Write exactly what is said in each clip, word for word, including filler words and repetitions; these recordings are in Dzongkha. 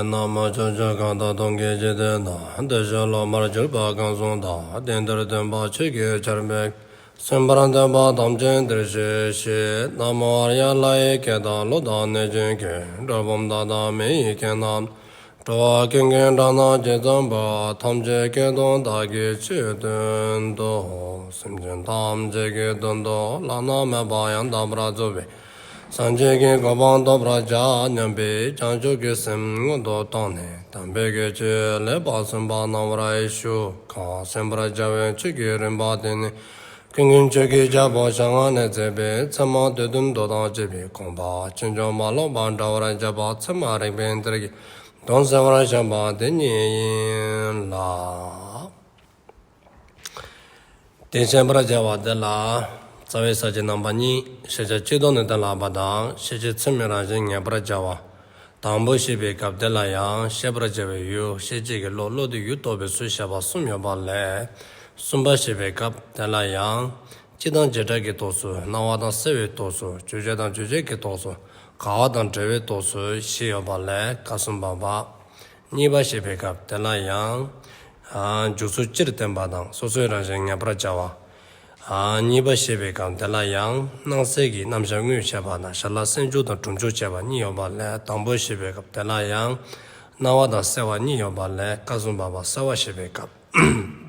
ན་མོ། ཕྱོགས་བཅུ་གང་དག་སྟོང་གི་འཇིག་རྟེན་ན། བདེ་གཤེགས་སློབ་མར་གྱུར་པ་གང་གསུངས་དང་། དེང་འདིར་སྟོན་པ་ཆོས་ཀྱི་ཆར་འབེབས། གསན་པར་འདོད་པ་ཐམས་ཅད་འདིར་གཤེགས་ཤིག། ན་མོ་ཨཱརྱ། ལྷ་ཡི་སྐད་དང་ཀླུ་དང་གནོད་སྦྱིན་སྐད། གྲུལ་བུམ་དག་དང་མི་ཡི་སྐད་རྣམས། འགྲོ་བ་ཀུན་གྱི་སྒྲ་རྣམས་ཇི་ཙམ་པ། ཐམས་ཅད་སྐད་དུ་བདག་གིས་ཆོས་བསྟན་ཏོ། སེམས་ཅན་ཐམས་ཅད་ཀྱི་དོན་དུ་བླ་ན་མེད་པ་ཡང་དག་པར་རྫོགས་པའི་སངས་རྒྱས་ཀྱི་གོ་འཕང་ཐོབ་པར་བྱ་སྙམ་པའི་བྱང་ཆུབ་ཀྱི་སེམས་སྔོན་དུ་བཏང་ནས་དམ་པའི་ཆོས་ལེགས་པར་གསན་པ་གནང་བར་ཞུ། གང་གསན་པར་བྱ་བའི་ཆོས་ཀྱི་རིམ་པ་དེ་ནི། ཀུན་མཁྱེན་ཆོས་ཀྱི་རྒྱལ་པོ་ཞལ་སྔ་ནས་མཛད་པའི་ཚད་མ་སྡེ་བདུན་མདོ་དང་བཅས་པའི་དགོངས་པ་ཕྱིན་ཅི་མ་ལོག་པར་འགྲེལ་བར་བྱེད་པ་ཚད་མ་རིགས་པའི་གཏེར་གྱི་དོན་གསལ་བར་བཤད་པ་དེ་ཉིད་ཡིན་ལ། དེ་བཤད་པར་བྱ་བ་དེ་ལ་རྩ་བའི་ས་བཅད་རྣམ་པ་གཉིས། ཤེས་བྱ་སྤྱི་ལྡོག་ནས་གཏན་ལ་དབབ་པ་དང་། ཤེས་བྱེད་ཚད་མའི་རང་བཞིན་ངེས་པར་བྱ་བ། དང་པོ་བཤད་པའི་སྐབས་དེ་ལ་ཡང་ཤེས་པར་བྱ་བའི་ཡུལ། ཤེས་བྱེད་ཀྱི་བློ། བློ་དེས་ཡུལ་རྟོགས་པའི་ཚུལ་བཤད་པ་གསུམ་ཡོད་པ་ལས། གསུམ་པ་བཤད་པའི་སྐབས་དེ་ལ་ཡང་། སྤྱི་དང་བྱེ་བྲག་གི་རྟོགས་ཚུལ། སྣང་བ་དང་སེལ་བའི་རྟོགས་ཚུལ། རྗོད་བྱེད་དང་རྗོད་བྱེད་ཀྱི་རྟོགས་ཚུལ། འགལ་བ་དང་འབྲེལ་བའི་རྟོགས་ཚུལ་བཞི་ཡོད་པ་ལས་སྐབས་གསུམ་པ་པ། གཉིས་པ་བཤད་པའི་སྐབས་དེ་ལ་ཡང་། ཨ་འཇུག་ཚུལ་སྤྱིར་བསྟན་པ་དང་སོ་སོའི་རང་བཞིན་ངེས་པར་བྱ་བ། ཨ་གཉིས་པ་བཤད་པའི་སྐབས་དེ་ལ་ཡང་སྣང་གསལ་གྱི་རྣམ་གཞག་དངོས་བཤད་པ་དང་གཞན་ལ་སེལ་འཇུག་དང་སྒྲུབ་འཇུག་བྱེད་པ་གཉིས་ཡོད་པ་ལས། དང་པོ་བཤད་པའི་སྐབས་དེ་ལ་ཡང་སྣང་བ་དང་སེལ་བ་གཉིས་ཡོད་པ་ལས་སྐབས་གསུམ་པ་པ་གསལ་བ་བཤད་པའི་སྐབས།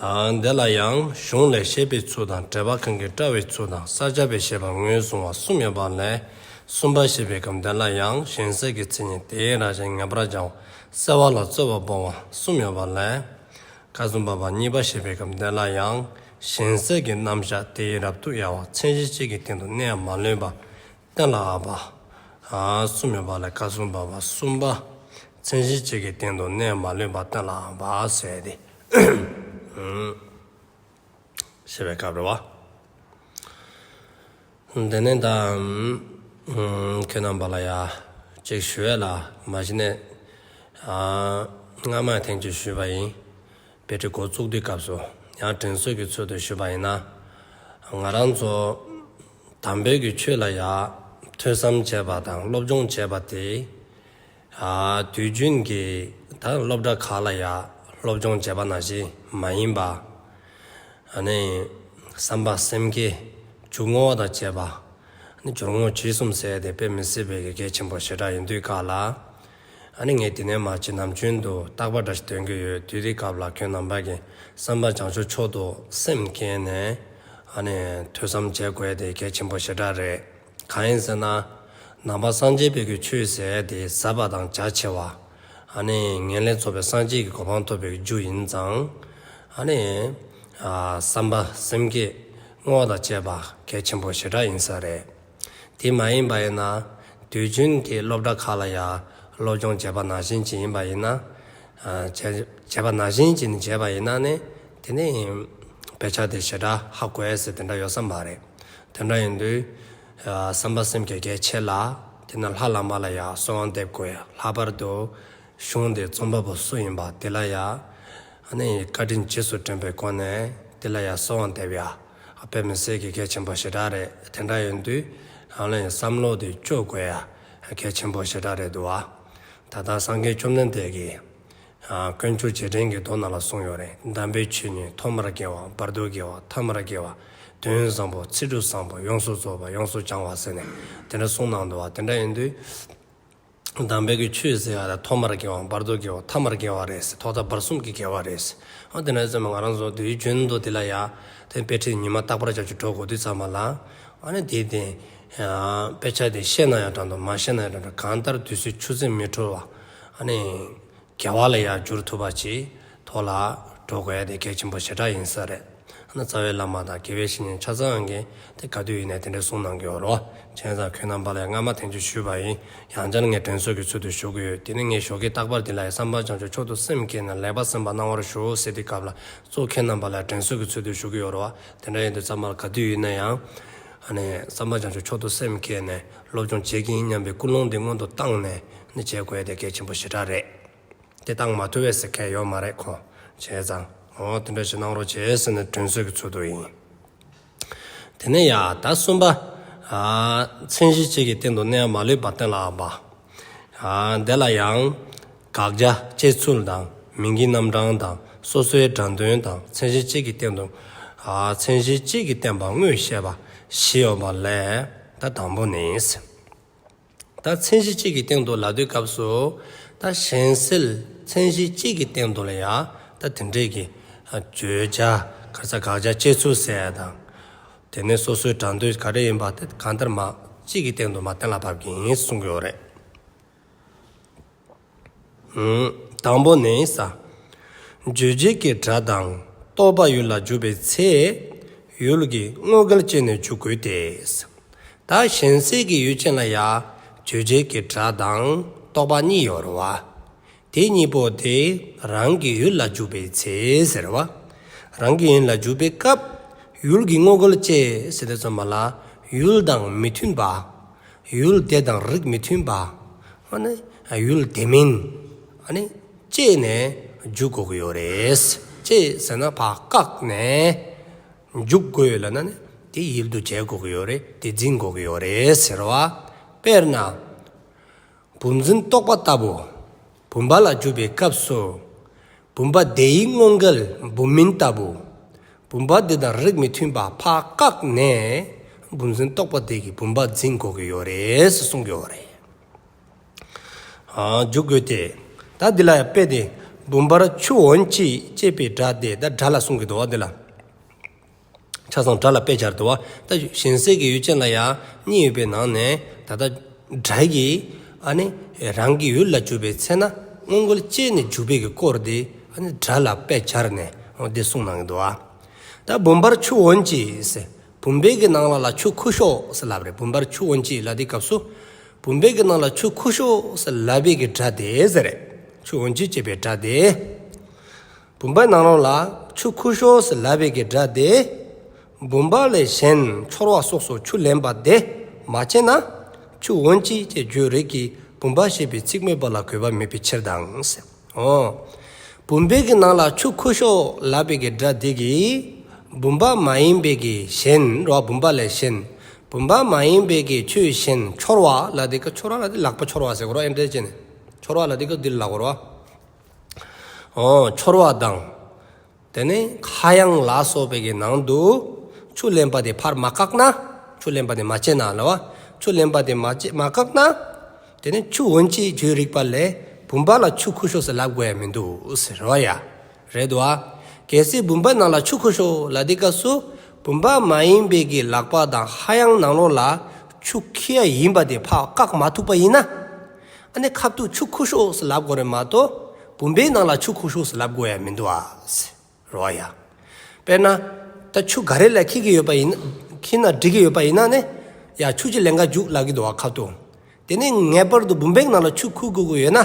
ཨ་དེ་ལ་ཡང་གཞུང་ལས་བཤད་པའི་ཚུལ་དང་། འགྲེལ་པ་གང་གིས་བཀྲལ་བའི་ཚུལ་དང་། ས་སྐྱ་པས་བཤད་པ་ངོས་བཟུང་བ་གསུམ་ཡོད་པ་ལས། གསུམ་པ་བཤད་པའི་སྐབས་དེ་ལ་ཡང་གཞན་སེལ་གྱི་མཚན་ཉིད། དེའི་རང་བཞིན་ངེས་པར་བྱ་བ། སེལ་བ་ལ་རྩོལ་བ་སྤོང་བ་གསུམ་ཡོད་པ་ལས། སྐབས་གསུམ་པ་པ་གཉིས་པ་བཤད་པའི་སྐབས་དེ་ལ་ཡང་གཞན་སེལ་གྱི་རྣམ་གཞག་དེའི་རབ་ཏུ་དབྱེ་བ། མཚན་གཞི་གཅིག་གི་སྟེང་དུ་གནས་མ་ལུས་པ། གཏན་ལ་དབབ་པ། ཨ་གསུམ་ཡོད་པ་ལས་སྐབས་གསུམ་པ་པ་གསུམ་པ། མཚན་གཞི་གཅིག་གི་སྟེང་དུ་གནས་མ་ལུས་པ་གཏན་ལ་དབབ་པ་ཟེར་ཏེ། ཞེས་པའི་སྐབས་རེད་བ། དེ་ནས་ད་ཁྱེད་རྣམ་པ་ལ་ཡ་གཅིག་ཞུ་ཡ་ལ་མ་གཞི་ནས་ཨ་སྔ་མ་ཐེངས་གཅིག་ཞུས་པ་ཡིན། དཔེ་ཁྲིད་འགོ་བཙུགས་དུས་སྐབས་སུ་ཡང་དྲན་གསོ་གི་ཚུལ་དུ་ཞུས་པ་ཡིན་ན། ང་རང་ཚོ་དམ་པའི་གི་ཆོས་ལ་ཡ་ཐོས་བསམ་བྱས་པ་དང་སློབ་སྦྱོང་བྱས་པ་དེ་ཨ་དུས་རྒྱུན་གྱི་ད་སློབ་གྲྭ་ཁག་ལ་ཡ་སློབ་སྦྱོང་བྱས་པ་ནང་བཞིན་མ་ཡིན་པ། ཨ་ནི་བསམ་པ་སེམས་བསྐྱེད་འཇུག་ངོ་བོ་དང་བཅས་པ། ཨ་ནི་སྦྱོར་དངོས་རྗེས་གསུམ་ཟེར་དེ་དཔེ་མི་སྲིད་པའི་གི་གལ་ཆེན་པོ་ཞེ་དྲག་ཡིན་དུས་སྐབས་ལ། ཨ་ནི་ངས་དེ་ནས་མར་ཅིག་ནམ་རྒྱུན་དུ་རྟག་པར་འདྲ་ཞིག་འདོན་གྱི་ཡོད། དུས་དེའི་སྐབས་ལ་ཁྱོད་རྣམ་པ་གིས་སེམས་དཔའ་བྱང་ཆུབ་མཆོག་ཏུ་སེམས་བསྐྱེད་ནས་ཨ་ནི་ཐོས་བསམ་བྱེད་དགོས་དེ་གལ་ཆེན་པོ་ཞེ་དྲག་རེད། གང་ཡིན་ཟེར་ན། ནང་པ་སངས་རྒྱས་པའི་གི་ཆོས་ཟེར་དེ་ཟབ་པ་དང་རྒྱ་ཆེ་བ། ཨ་ནི་ངེས་ལེགས་རྫོགས་པའི་སངས་རྒྱས་ཀྱི་གོ་འཕང་ཐོབ་པའི་རྒྱུ་ཡིན་ཙང་། ཨ་ནི་ཨ་བསམ་པ་སེམས་བསྐྱེད་བསྔོ་བ་དང་བཅས་པ་གལ་ཆེན་པོ་ཞེ་དྲག་ཡིན་ས་རེད། དེ་མ་ཡིན་པ་ཡིན་ན། དུས་རྒྱུན་གྱི་སློབ་གྲྭ་ཁག་ལ་ཡ་སློབ་སྦྱོང་བྱས་པ་ནང་བཞིན་ཅིག་ཡིན་པ་ཡིན་ན། ཨ་བྱས་བྱས་པ་ནང་བཞིན་ཅིག་ནི་བྱས་པ་ཡིན་ན་ནི། དེ་ནི་དཔེ་ཆ་དེ་ཞེ་དྲག་ཧ་གོ་ཡ་ཟེར་དེ་འདྲ་ཡོད་ས་མ་རེད། དེ་འདྲ་ཡིན་དུས། ཨ་བསམ་པ་སེམས་བསྐྱེད་གལ་ཆེ་ལ། དེ་ནས་ལྷ་བླ་མ་ལ་ཡ་གསོལ་བ་འདེབས་དགོས་ཡ། ལྷག་པར་དུ་གཞུང་དེ་རྩོམ་པ་པོ་སུ་ཡིན་པ་དེ་ལ་ཡ། ཨ་ནི་བཀའ་དྲིན་རྗེས་སུ་དྲན་པའི་སྒོ་ནས་དེ་ལ་ཡ་གསོལ་བ་འདེབས་ཡ། དཔེ་མི་སྲིད་ཀྱི་གལ་ཆེན་པོ་ཞེ་དྲག་རེད། དེ་འདྲ་ཡིན་དུས་ཨ་ནི་བསམ་བློ་དེ་བཅོ་དགོས་ཡ་གལ་ཆེན་པོ་ཞེ་དྲག་རེད་འདུག་བ། ད་ལྟ་སངས་རྒྱས་བཅོམ་ལྡན་འདས་ཀྱིས། ཨ་དཀོན་མཆོག་རྗེས་དྲན་གྱི་མདོ་ནང་ལ་གསུངས་ཡོད་རེད། དམ་པའི་ཆོས་ནི་ཐོག་མར་དགེ་བ། བར་དུ་དགེ་བ། ཐ་མར་དགེ་བ། དོན་བཟང་པོ། ཚིག་འབྲུ་བཟང་པོ། ཡོངས་སུ་རྫོགས་པ། ཡོངས་སུ་བྱང་བ་ཟེར་ནས་དེ་འདྲ་གསུངས་གནང་འདུག་བ། དེ་འདྲ་ཡིན་དུས། དམ་པའི་གི་ཆོས་ཟེར་ཡ་ལ་ཐོག་མར་དགེ་བ། བར་དུ་དགེ་བ། ཐ་མར་དགེ་བ་རེད་ཟེར། ཐོག་མཐའ་བར་གསུམ་གྱི་དགེ་བ་རེད་ཟེར། འོ་དེ་འདྲ་ཡིན་ཙང་ང་རང་ཚོ་དུས་རྒྱུན་དུ་དེ་ལ་ཡ་དེ་དཔེ་ཁྲིད་ཉི་མ་རྟག་པར་བྱ་རྒྱུ་འགྲོ་དགོས་དུས་ཙམ་པ་ལ། ཨ་ནི་དེ་དེ་དཔེ་ཆ་དེ་ཤེས་ན་ཡང་འདྲ་འདུག་མ་ཤེས་ན་ཡང་འདྲ་འདུག་གང་ལྟར་དུས་ཚོད་ཆུ་ཚོད་མི་འཕྲོ་བ། ཨ་ནི། དགེ་བ་ལ་ཡང་འགྱུར་ཐུབ་པ་ཅིག་ཐོག་ལ་འགྲོ་དགོས་ཡ་དེ་གལ་ཆེན་པོ་ཞེ་དྲག་ཡིན་ས་རེད། ཨ་ནི་རྩ་བའི་བླ་མ་དང་དགེ་བའི་བཤེས་གཉེན་ཆ་ཚང་གིས་དེ་ག་དུས་ཡིན་ནའི་དེ་འདྲ་གསུངས་གནང་གི་ཡོད་རེད་བ། བྱས་ཙང་ཁྱོད་རྣམ་པ་ལ་ཡང་སྔ་མ་ཐེངས་གཅིག་ཞུས་པ་ཡིན། ཡང་བསྐྱར་ངས་དྲན་གསོ་གི་ཚུལ་དུ་ཞུ་གི་ཡོད། དེ་ནི་ངས་ཞོགས་ཀས་རྟག་པར་དེ་ལ་ཡང་བསམ་པ་བྱང་ཆུབ་མཆོག་ཏུ་སེམས་བསྐྱེད་ནས་ལེགས་པར་གསན་པ་གནང་བར་ཞུ་ཟེར་དུས་སྐབས་ལ་གཙོ་ཁྱེད་རྣམ་པ་ལ་དྲན་གསོ་གི་ཚུལ་དུ་ཞུ་གི་ཡོད་རེད་བ། དེ་འདྲ་ཡིན་དུས་ཚང་མར་ག་དུས་ཡིན་ན་ཡང་། ཨ་ནི་བསམ་པ་བྱང་ཆུབ་མཆོག་ཏུ་སེམས་བསྐྱེད་ནས་སློབ་སྦྱོང་བྱེད་ཀྱི་ཡིན་སྙམ་པའི་ཀུན་སློང་འདི་སྔོན་དུ་བཏང་ནས་ནི་བྱེད་དགོས་ཡ་དེ་གལ་ཆེན་པོ་ཞེ་དྲག་རེད། དེ་བཏང་མ་ཐུབ་པས་ཟེར་མཁན་ཡོད་མ་རེད་ཁོ། བྱས་ཙང་འོ་དེ་འདྲ་ཞིག་གནང་རོགས་བྱེད་ཟེར་ནས་དྲན་གསོ་གི་ཚུལ་དུ་ཡིན། དེ་ནས་ཡ་ད་གསུམ་པ། ཨ་མཚན་གཞི་གཅིག་གི་སྟེང་དུ་གནས་མ་ལུས་པ་གཏན་ལ་དབབ་པ། ཨ་དེ་ལ་ཡང་དགག་བྱ་དཔྱད་ཚུལ་དང་མིང་གི་རྣམ་གྲངས་དང་སོ་སོའི་སྒྲ་དོན་དང་མཚན་གཞི་གཅིག་གིས་བསྟན་དོན། ཨ་མཚན་གཞི་གཅིག་གིས་བསྟན་པ་དངོས་བཤད་པ་བཞི་ཡོད་པ་ལས། ད་དང་པོ་ནི། ད་མཚན་གཞི་གཅིག་གིས་བསྟན་དོན་ལབ་དུས་སྐབས་སུ། ད་གཞན་སེལ་མཚན་གཞི་གཅིག་གིས་བསྟན་དོན་ལ་ཡང་ད་དེ་འདྲའི་གི་ཨ་བརྗོད་བྱ་ག་རེ་ཟེར་དགག་བྱ་དཔྱད་ཚུལ་ཟེར་དང་། དེ་ནས་སོ་སོའི་སྒྲ་དོན་ག་རེ་ཡིན་པ་དེ་གང་ལྟར་མ་གཅིག་གིས་བསྟན་དོན་མ་གཏན་ལ་ཕབ་ཀྱི་ཡིན་གསུང་གི་ཡོད་རེད། ཨུམ། དང་པོ་ནི་ས། རྗོད་བྱེད་ཀྱི་སྒྲ་དང་རྟོག་པ་ཡུལ་ལ་འཇུག་པའི་ཚེ། ཡུལ་གྱི་དངོས་འགལ་བཅད་ནས་འཇུག་དགོས་ཏེ། ད་གཞན་སེལ་གྱི་ཡུལ་ཅན་ལ་ཡང་རྗོད་བྱེད་ཀྱི་སྒྲ་དང་རྟོག་པ་གཉིས་ཡོད་རེད་བ། དེ་གཉིས་པོ་དེ་རང་གི་ཡུལ་ལ་འཇུག་པའི་ཚེ་ཟེར་བ། རང་གི་ཡུལ་ལ་འཇུག་པའི་སྐབས། ཡུལ་གྱི་དངོས་འགལ་བཅད་ཟེར་དུས་ཙམ་པ་ལ། ཡུལ་དང་མི་མཐུན་པ། ཡུལ་དེ་དང་རིགས་མི་མཐུན་པ། ཨ་ནི་ཡུལ་དེ་མིན། ཨ་ནི་བཅད་ནས་འཇུག་དགོས་ཀྱི་ཡོད་རེད། བཅད་ཟེར་ན་ཕར་བཀག་ནས་འཇུག་དགོས་ལབ་ན་ནི་དེ་ཡུལ་དུ་བྱེད་དགོས་ཀྱི་ཡོད་རེད། དེ་འཛིན་དགོས་ཀྱི་ཡོད་རེད་ཟེར་བ། དཔེར་ན། བུམ་འཛིན་རྟོག་པ་ལྟ་བུ། བུམ་པ་ལ་འཇུག་པའི་སྐབས་སུ། བུམ་པ་དེའི་དངོས་འགལ་བུམ་མིན་ལྟ་བུ། བུམ་པ་དེ་དང་རིགས་མི་མཐུན་པ་ཕར་བཀག་ནས། བུམ་འཛིན་རྟོག་པ་དེ་གིས་བུམ་པ་འཛིན་དགོས་ཀྱི་ཡོད་རེད་ཟེར་གསུང་གི་ཡོད་རེད། ཨ་འཇུག་དགོས་ཏེ། ད་འདི་ལ་ཡང་དཔེ་དེ། བུམ་པར་ཆུ་འོན་ཅིག་ཅེས་པའི་སྒྲ་དེ། ད་སྒྲ་ལ་གསུང་གི་འདུག་བ་འདི་ལ། ཆ་ཚང་སྒྲ་ལ་དཔེ་སྦྱར་འདུག་བ། ད་གཞན་སེལ་གྱི་ཡུལ་ཅན་ལ་ཡང་གཉིས་ཡོད་པའི་ནང་ནས་ད་ལྟ་སྒྲ་གིས་ཨ་ནི་རང་གི་ཡུལ་ལ་འཇུག་པའི་ཚེ་ན་དངོས་འགལ་བཅད་ནས་འཇུག་པའི་གི་སྐོར་དེ་ཨ་ནི་སྒྲ་ལ་དཔེ་སྦྱར་ནས་འོ་དེ་གསུངས་གནང་གི་འདུག་བ། ད་བུམ་པར་ཆུ་འོན་ཅིག་ཟེར། བུམ་པའི་གི་ནང་ལ་ལ་ཆུ་ཁུ་ཤོག་ཟེར་ལབ་རེད། བུམ་པར་ཆུ་འོན་ཅིག་ལབ་དུས་སྐབས་སུ། བུམ་པའི་གི་ནང་ལ་ཆུ་ཁུ་ཤོག་ཟེར་ལབ་པའི་གི་སྒྲ་དེ་ཟེར་རེད། ཆུ་འོན་ཅིག་ཅེས་པའི་སྒྲ་དེ། བུམ་པའི་ནང་ལོགས་ལ་ཆུ་ཁུ་ཤོག་ཟེར་ལབ་པའི་གི་སྒྲ་དེ། བུམ་པ་ལས་གཞན་འཆོར་བ་སོགས་སུ་ཆུ་ལེན་པ་དེ་མ་བྱས་ན། ཆུ་འོན་ཅིག་ཅེས་བརྗོད་རིགས་ཀྱི་བུམ་པ་ཞེས་པའི་ཚིག་སྨོས་པ་ལ་དགོས་པ་མེད་པའི་ཕྱིར་དང་ཟེར། འོ། བུམ་པའི་གི་ནང་ལ་ཆུ་ཁུ་ཤོག་ལབ་པའི་གི་སྒྲ་དེ་གིས། བུམ་པ་མ་ཡིན་པའི་གི་གཞན་རོ། བུམ་པ་ལས་གཞན། བུམ་པ་མ་ཡིན་པའི་གི་ཆོས་གཞན་འཆོར་བ་ལབ་དུས་སྐབས། འཆོར་བ་ལབ་དུས་ལག་པ་འཆོར་བ་ཟེར་གོ་རོ། ཨེ་འདྲ་བྱས་ནས་འཆོར་བ་ལབ་དུས་སྐབས་འདི་ལ་ལབ་དགོས་རོ། འོ། འཆོར་བ་དང་། དེ་ནས་ཁ་གཡང་ལ་སོགས་པའི་གི་ནང་དུ་ཆུ་ལེན་པ་དེ་ཕར་མ་བཀག་ན། ཆུ་ལེན་པ་དེ་མ་བྱས་ན་ལབ་པ། ཆུ་ལེན་པ་དེ་མ་བྱས་མ་བཀག་ན། དེ་ནས་ཆུ་འོན་ཅིག་བརྗོད་རིགས་པ་ལས་བུམ་པ་ལ་ཆུ་ཁུ་ཤོག་ཟེར་ལབ་དགོས་ཡ་མི་འདུག་ཟེར་བ་ཡ། རེད་དོ། གལ་སྲིད་བུམ་པའི་ནང་ལ་ཆུ་ཁུ་ཤོག་ལབ་དུས་སྐབས་སུ། བུམ་པ་མ་ཡིན་པའི་གི་ལག་པ་དང་ཁ་གཡང་ནང་ལོགས་ལ་ཆུ་ཁུ་ཡ་ཡིན་པ་དེ་ཕར་བཀག་མ་ཐུབ་པ་ཡིན་ན། ཨ་ནི་ཁ་ཐུག་ཆུ་ཁུ་ཤོག་ཟེར་ལབ་དགོས་རེད་མ་གཏོགས། བུམ་པའི་ནང་ལ་ཆུ་ཁུ་ཤོག་ཟེར་ལབ་དགོས་ཡ་མི་འདུག་ཨ། རོ་ཡ། དཔེར་ན། ད་ཆུ་ག་རེ་ལ་འཁྱིལ་གྱི་ཡོད་པ་ཡིན། འཁྱིལ་ན་འགྲིག་གི་ཡོད་པ་ཡིན་ན་ནི། ཡ་ཆུ་ཅིག་ལེན་ག་འཇུག་ལབ་ཀྱི་འདུག་བ་ཁ་ཐུག་དེ་ནས་ངེས་པར་དུ་བུམ་པའི་ནང་ལ་ཆུ་ཁུ་དགོས་ཀྱི་ཡོད་ན།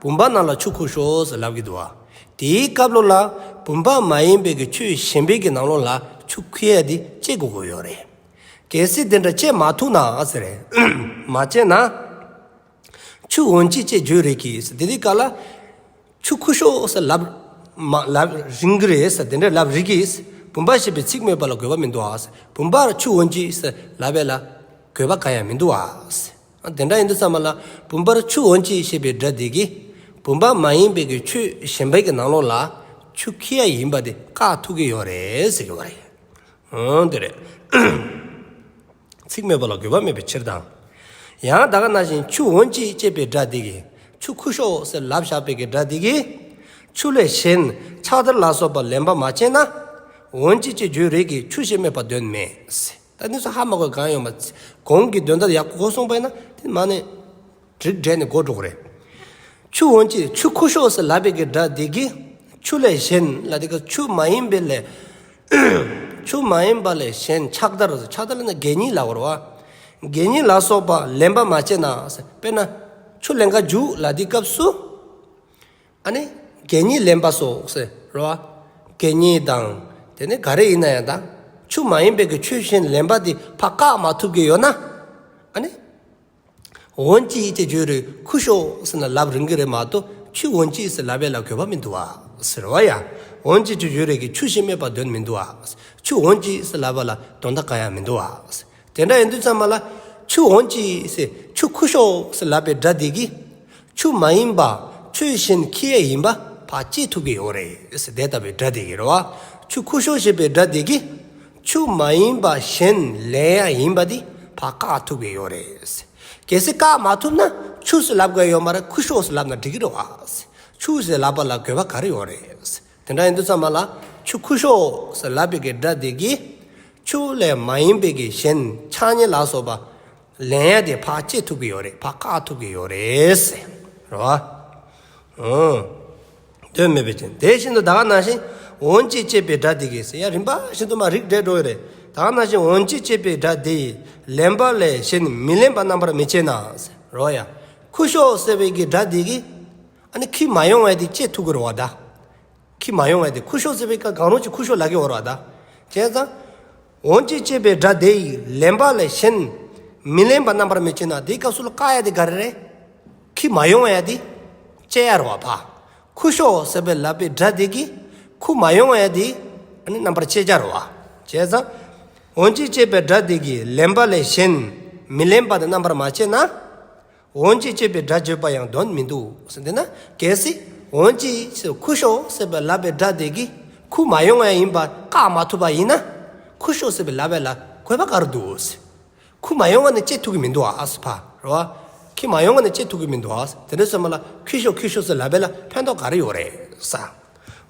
བུམ་པ་ནང་ལ་ཆུ་ཁུ་ཤོག་ཟེར་ལབ་ཀྱི་འདུག་བ། དེའི་སྐབས་ལོ་ལ། བུམ་པ་མ་ཡིན་པའི་གི་ཆོས་གཞན་པའི་གི་ནང་ལོགས་ལ་ཆུ་ཁུ་ཡ་དེ་བཅད་དགོས་ཀྱི་ཡོད་རེད། གལ་སྲིད་དེ་འདྲ་བཅད་མ་ཐུབ་ན་ཟེར་རེད། མ་བཅད་ན། ཆུ་འོན་ཅིག་ཅེས་བརྗོད་རིགས་ཀྱི་ཟེར་དེ་དུས་སྐབས་ལ། ཆུ་ཁུ་ཤོག་ཟེར་ལབ། མ་ལབ་རིང་གི་རེད་ཟེར་དེ་འདྲ་ལབ་རིགས་ཀྱི། བུམ་པ་ཞེས་པའི་ཚིག་སྨོས་པ་ལ་དགོས་པ་མི་འདུག་ཨ། བུམ་པར་ཆུ་འོན་ཅིག་ཟེར་ལབ་པ་ལ་དགོས་པ་གང་ཡང་མི་འདུག་ཨ། དེ་འདྲ་ཡིན་དུས་ཙམ་པ་ལ་བུམ་པར་ཆུ་འོན་ཅིག་ཞེས་པའི་སྒྲ་དེ་གིས། བུམ་པ་མ་ཡིན་པའི་གི་ཆོས་གཞན་པའི་གི་ནང་ལོགས་ལ་ཆུ་ཁུ་ཡ་ཡིན་པ་དེ་བཀག་ཐུབ་ཀྱི་ཡོད་རེད་ཟེར་གྱི་ཡོད་རེད། འོ་དེ་རེད། ཚིག་སྨོས་པ་ལ་དགོས་པ་མེད་པའི་ཕྱིར་དང་། ཡང་ད་ག་ནང་བཞིན་ཆུ་འོན་ཅིག་ཅེས་པའི་སྒྲ་དེ་གིས། ཆུ་ཁུ་ཤོག་ཟེར་ལབ་བཞག་པའི་གི་སྒྲ་དེ་གིས། ཆུ་ལས་གཞན་ཕྱག་དར་ལ་སོགས་པ་ལེན་པ་མ་བྱས་ན། འོན་ཅིག་ཅེས་བརྗོད་རིགས་ཀྱི་ཆུ་ཞེས་སྨོས་པ་དོན་མེད། ད་ནི་ཚོ་ཧ་མ་གོ་གང་ཡོད་མ། གོང་གི་དོན་དག་ཡག་པོ་གོ་སོང་པ་ཡིན་ན་དེ་མ་ནས། འགྲིག་འགྲིག་ནས་གོ་འགྲོ་གི་རེད། ཆུ་འོན་ཅིག་ཆུ་ཁུ་ཤོག་ཟེར་ལབ་པའི་གི་སྒྲ་དེ་གིས། ཆུ་ལས་གཞན་ལབ་དེ་གིས་ཆུ་མ་ཡིན་པའི་ལས། ཆུ་མ་ཡིན་པ་ལས་གཞན་ཕྱག་དར། ཕྱག་དར་ལབ་ན་གད་སྙིགས་ལབ་དགོས་རེད་བ། གད་སྙིགས་ལ་སོགས་པ་ལེན་པ་མ་བྱས་ན། དཔེར་ན། ཆུ་ལེན་ག་འཇུག་ལབ་དེ་སྐབས་སུ། ཨ་ནི། གད་སྙིགས་ལེན་པ་སོགས་ཟེར་རོ། གད་སྙིགས་དང་། དེ་ནི་ག་རེ་ཡིན་ན་ཡང་དང་། ཆུ་མ་ཡིན་པའི་གི་ཆོས་གཞན་ལེན་པ་དེ་ཕར་བཀག་མ་ཐུབ་ཀྱི་ཡོད་ན། ཨ་ནི། འོན་ཅིག་ཅེས་བརྗོད་རིགས་ཁུ་ཤོག་ཟེར་ན་ལབ་རིང་གི་རེད་མ་གཏོགས། ཆུ་འོན་ཅིག་ཟེར་ལབ་པ་ལ་དགོས་པ་མི་འདུག་བ། ཟེར་བ་ཡ། འོན་ཅིག་ཅེས་བརྗོད་རིགས་ཀྱི་ཆུ་ཞེས་སྨོས་པ་དོན་མི་འདུག་བ། ཆུ་འོན་ཅིག་ཟེར་ལབ་པ་ལ་དོན་དག་གང་ཡང་མི་འདུག་བ། དེ་འདྲ་ཡིན་དུས་ཙམ་པ་ལ། ཆུ་འོན་ཅིག་ཟེར་ཆུ་ཁུ་ཤོག་ཟེར་ལབ་པའི་སྒྲ་དེ་གིས། ཆུ་མ་ཡིན་པ་ཆོས་གཞན་ཁྱི་ཡ་ཡིན་པ་ཕར་བཅད་ཐུབ་ཀྱི་ཡོད་རེད་ཟེར། དེ་ལྟ་བུའི་སྒྲ་དེ་གིས་རེད་བ། ཆུ་ཁུ་ཤོ་ཞེས་པའི་སྒྲ་དེ་གིས་ཆུ་མ་ཡིན་པ་གཞན་ལན་ཡ་ཡིན་པ་དེ་ཕར་བཀག་ཐུབ་ཀྱི་ཡོད་རེད་ཟེར། གལ་སྲིད་བཀག་མ་ཐུབ་ན་ཆུ་ཟེར་ལབ་དགོས་ཡོད་མ་རེད། ཁུ་ཤོ་ཟེར་ལབ་ན་འགྲིག་གི་རེད་བ་ཟེར། ཆུ་ཟེར་ལབ་པ་ལ་དགོས་པ་ག་རེ་ཡོད་རེད་ཟེར། དེ་འདྲ་ཡིན་དུས་ཙམ་པ་ལ་ཆུ་ཁུ་ཤོ་ཟེར་ལབ་པའི་གི་སྒྲ་དེ་གིས་ཆུ་ལས་མ་ཡིན་པའི་གི་གཞན་ཆགས་ཉེས་ལ་སོགས་པ་ལན་ཡ་དེ་ཕར་བཅད་ཐུབ་ཀྱི་ཡོད་རེད། ཕར་བཀག་ཐུབ་ཀྱི་ཡོད་རེད་ཟེར། རེད་བ། ཨང་། དོན་མེད་པའི་ཕྱིར། དེ་བཞིན་དུ་ད་ག་ནང་བཞིན་འོན་ཅིག་ཅེས་པའི་སྒྲ་དེ་གིས་ཟེར། ཡ་རིམ་པ་བཞིན་དུ་མར་རིགས་འགྲེ་འགྲོ་ཡི་རེད། ད་ག་ནང་བཞིན་འོན་ཅིག་ཅེས་པའི་སྒྲ་དེ་ཡིས་ལན་པ་ལས་གཞན་མི་ལེན་པ་རྣམ་པར་མི་བྱེད་ན་ཟེར། རེད་བ། ཡ་ཁུ་ཤོ་ཟེར་བའི་གི་སྒྲ་དེ་གིས་ཨ་ནི་ཁྱི་མ་ཡོང་བ་དེ་བཅད་ཐུབ་ཀྱི་རེད་བ་ད། ཁྱི་མ་ཡོང་བ་དེ་ཁུ་ཤོ་ཟེར་བའི་སྐབས་གང་རུང་ཅིག་ཁུ་ཤོ་ལབ་ཀྱི་ཡོད་རེད་བ་ད། བྱས་ཙང་། འོན་ཅིག་ཅེས་པའི་སྒྲ་དེ་ཡིས་ལན་པ་ལས་གཞན་མི་ལེན་པ་རྣམ་པར་མི་བྱེད་ན། དེའི་སྐབས་སུ་ལ་བཀག་ཡ་དེ་ག་རེ་རེད། ཁྱི་མ་ཡོང་བ་ཡ་དེ་བཅད་ཡ་རེད་བ་ཕར། ཁུ་ཤོ་ཟེར་བའི་ལབ་པའི་སྒྲ་དེ་གིས་ཁུ་མ་ཡོང་བ་ཡ་དེ་ཨ་ནི་རྣམ་པར་བཅད་བྱ་རེད་བ། བྱས་ཙང་། འོན་ཅིག་ཅེས་པའི་སྒྲ་དེ་གིས་ལན་པ་ལས་གཞན་མི་ལེན་པ་དེ་རྣམ་པར་མ་བྱེད་ན། འོན་ཅིག་ཅེས་པའི་སྒྲ་བརྗོད་པ་ཡང་དོན་མི་འདུག་ཟེར། དེས་ན་གལ་སྲིད་འོན་ཅིག་ཁུ་ཤོ་ཟེར་བའི་ལབ་པའི་སྒྲ་དེ་གིས་ཁུ་མ་ཡོང་བ་ཡིན་པ་བཀག་མ་ཐུབ་པ་ཡིན་ན། ཁུ་ཤོ་ཟེར་བའི་ལབ་པ་ལ་དགོས་པ་ག་རེ་འདུག་ཟེར། ཁུ་མ་ཡོང་བ་ནི་བཅད་ཐུབ་ཀྱི་མི་འདུག་ཨ་ཟེར་ཕར། རེད་བ། ཁྱི་མ་ཡོང་བ་ནི་བཅད་ཐུབ་ཀྱི་མི་འདུག་ཨ་ཟེར། དེ་འདྲ་ཙམ་ལ་ཁུ་ཤོ་ཁུ་ཤོ་ཟེར་ལབ་པ་ལ་ཕན་ཐོགས་ག་རེ་ཡོད་རེད་ཟེར།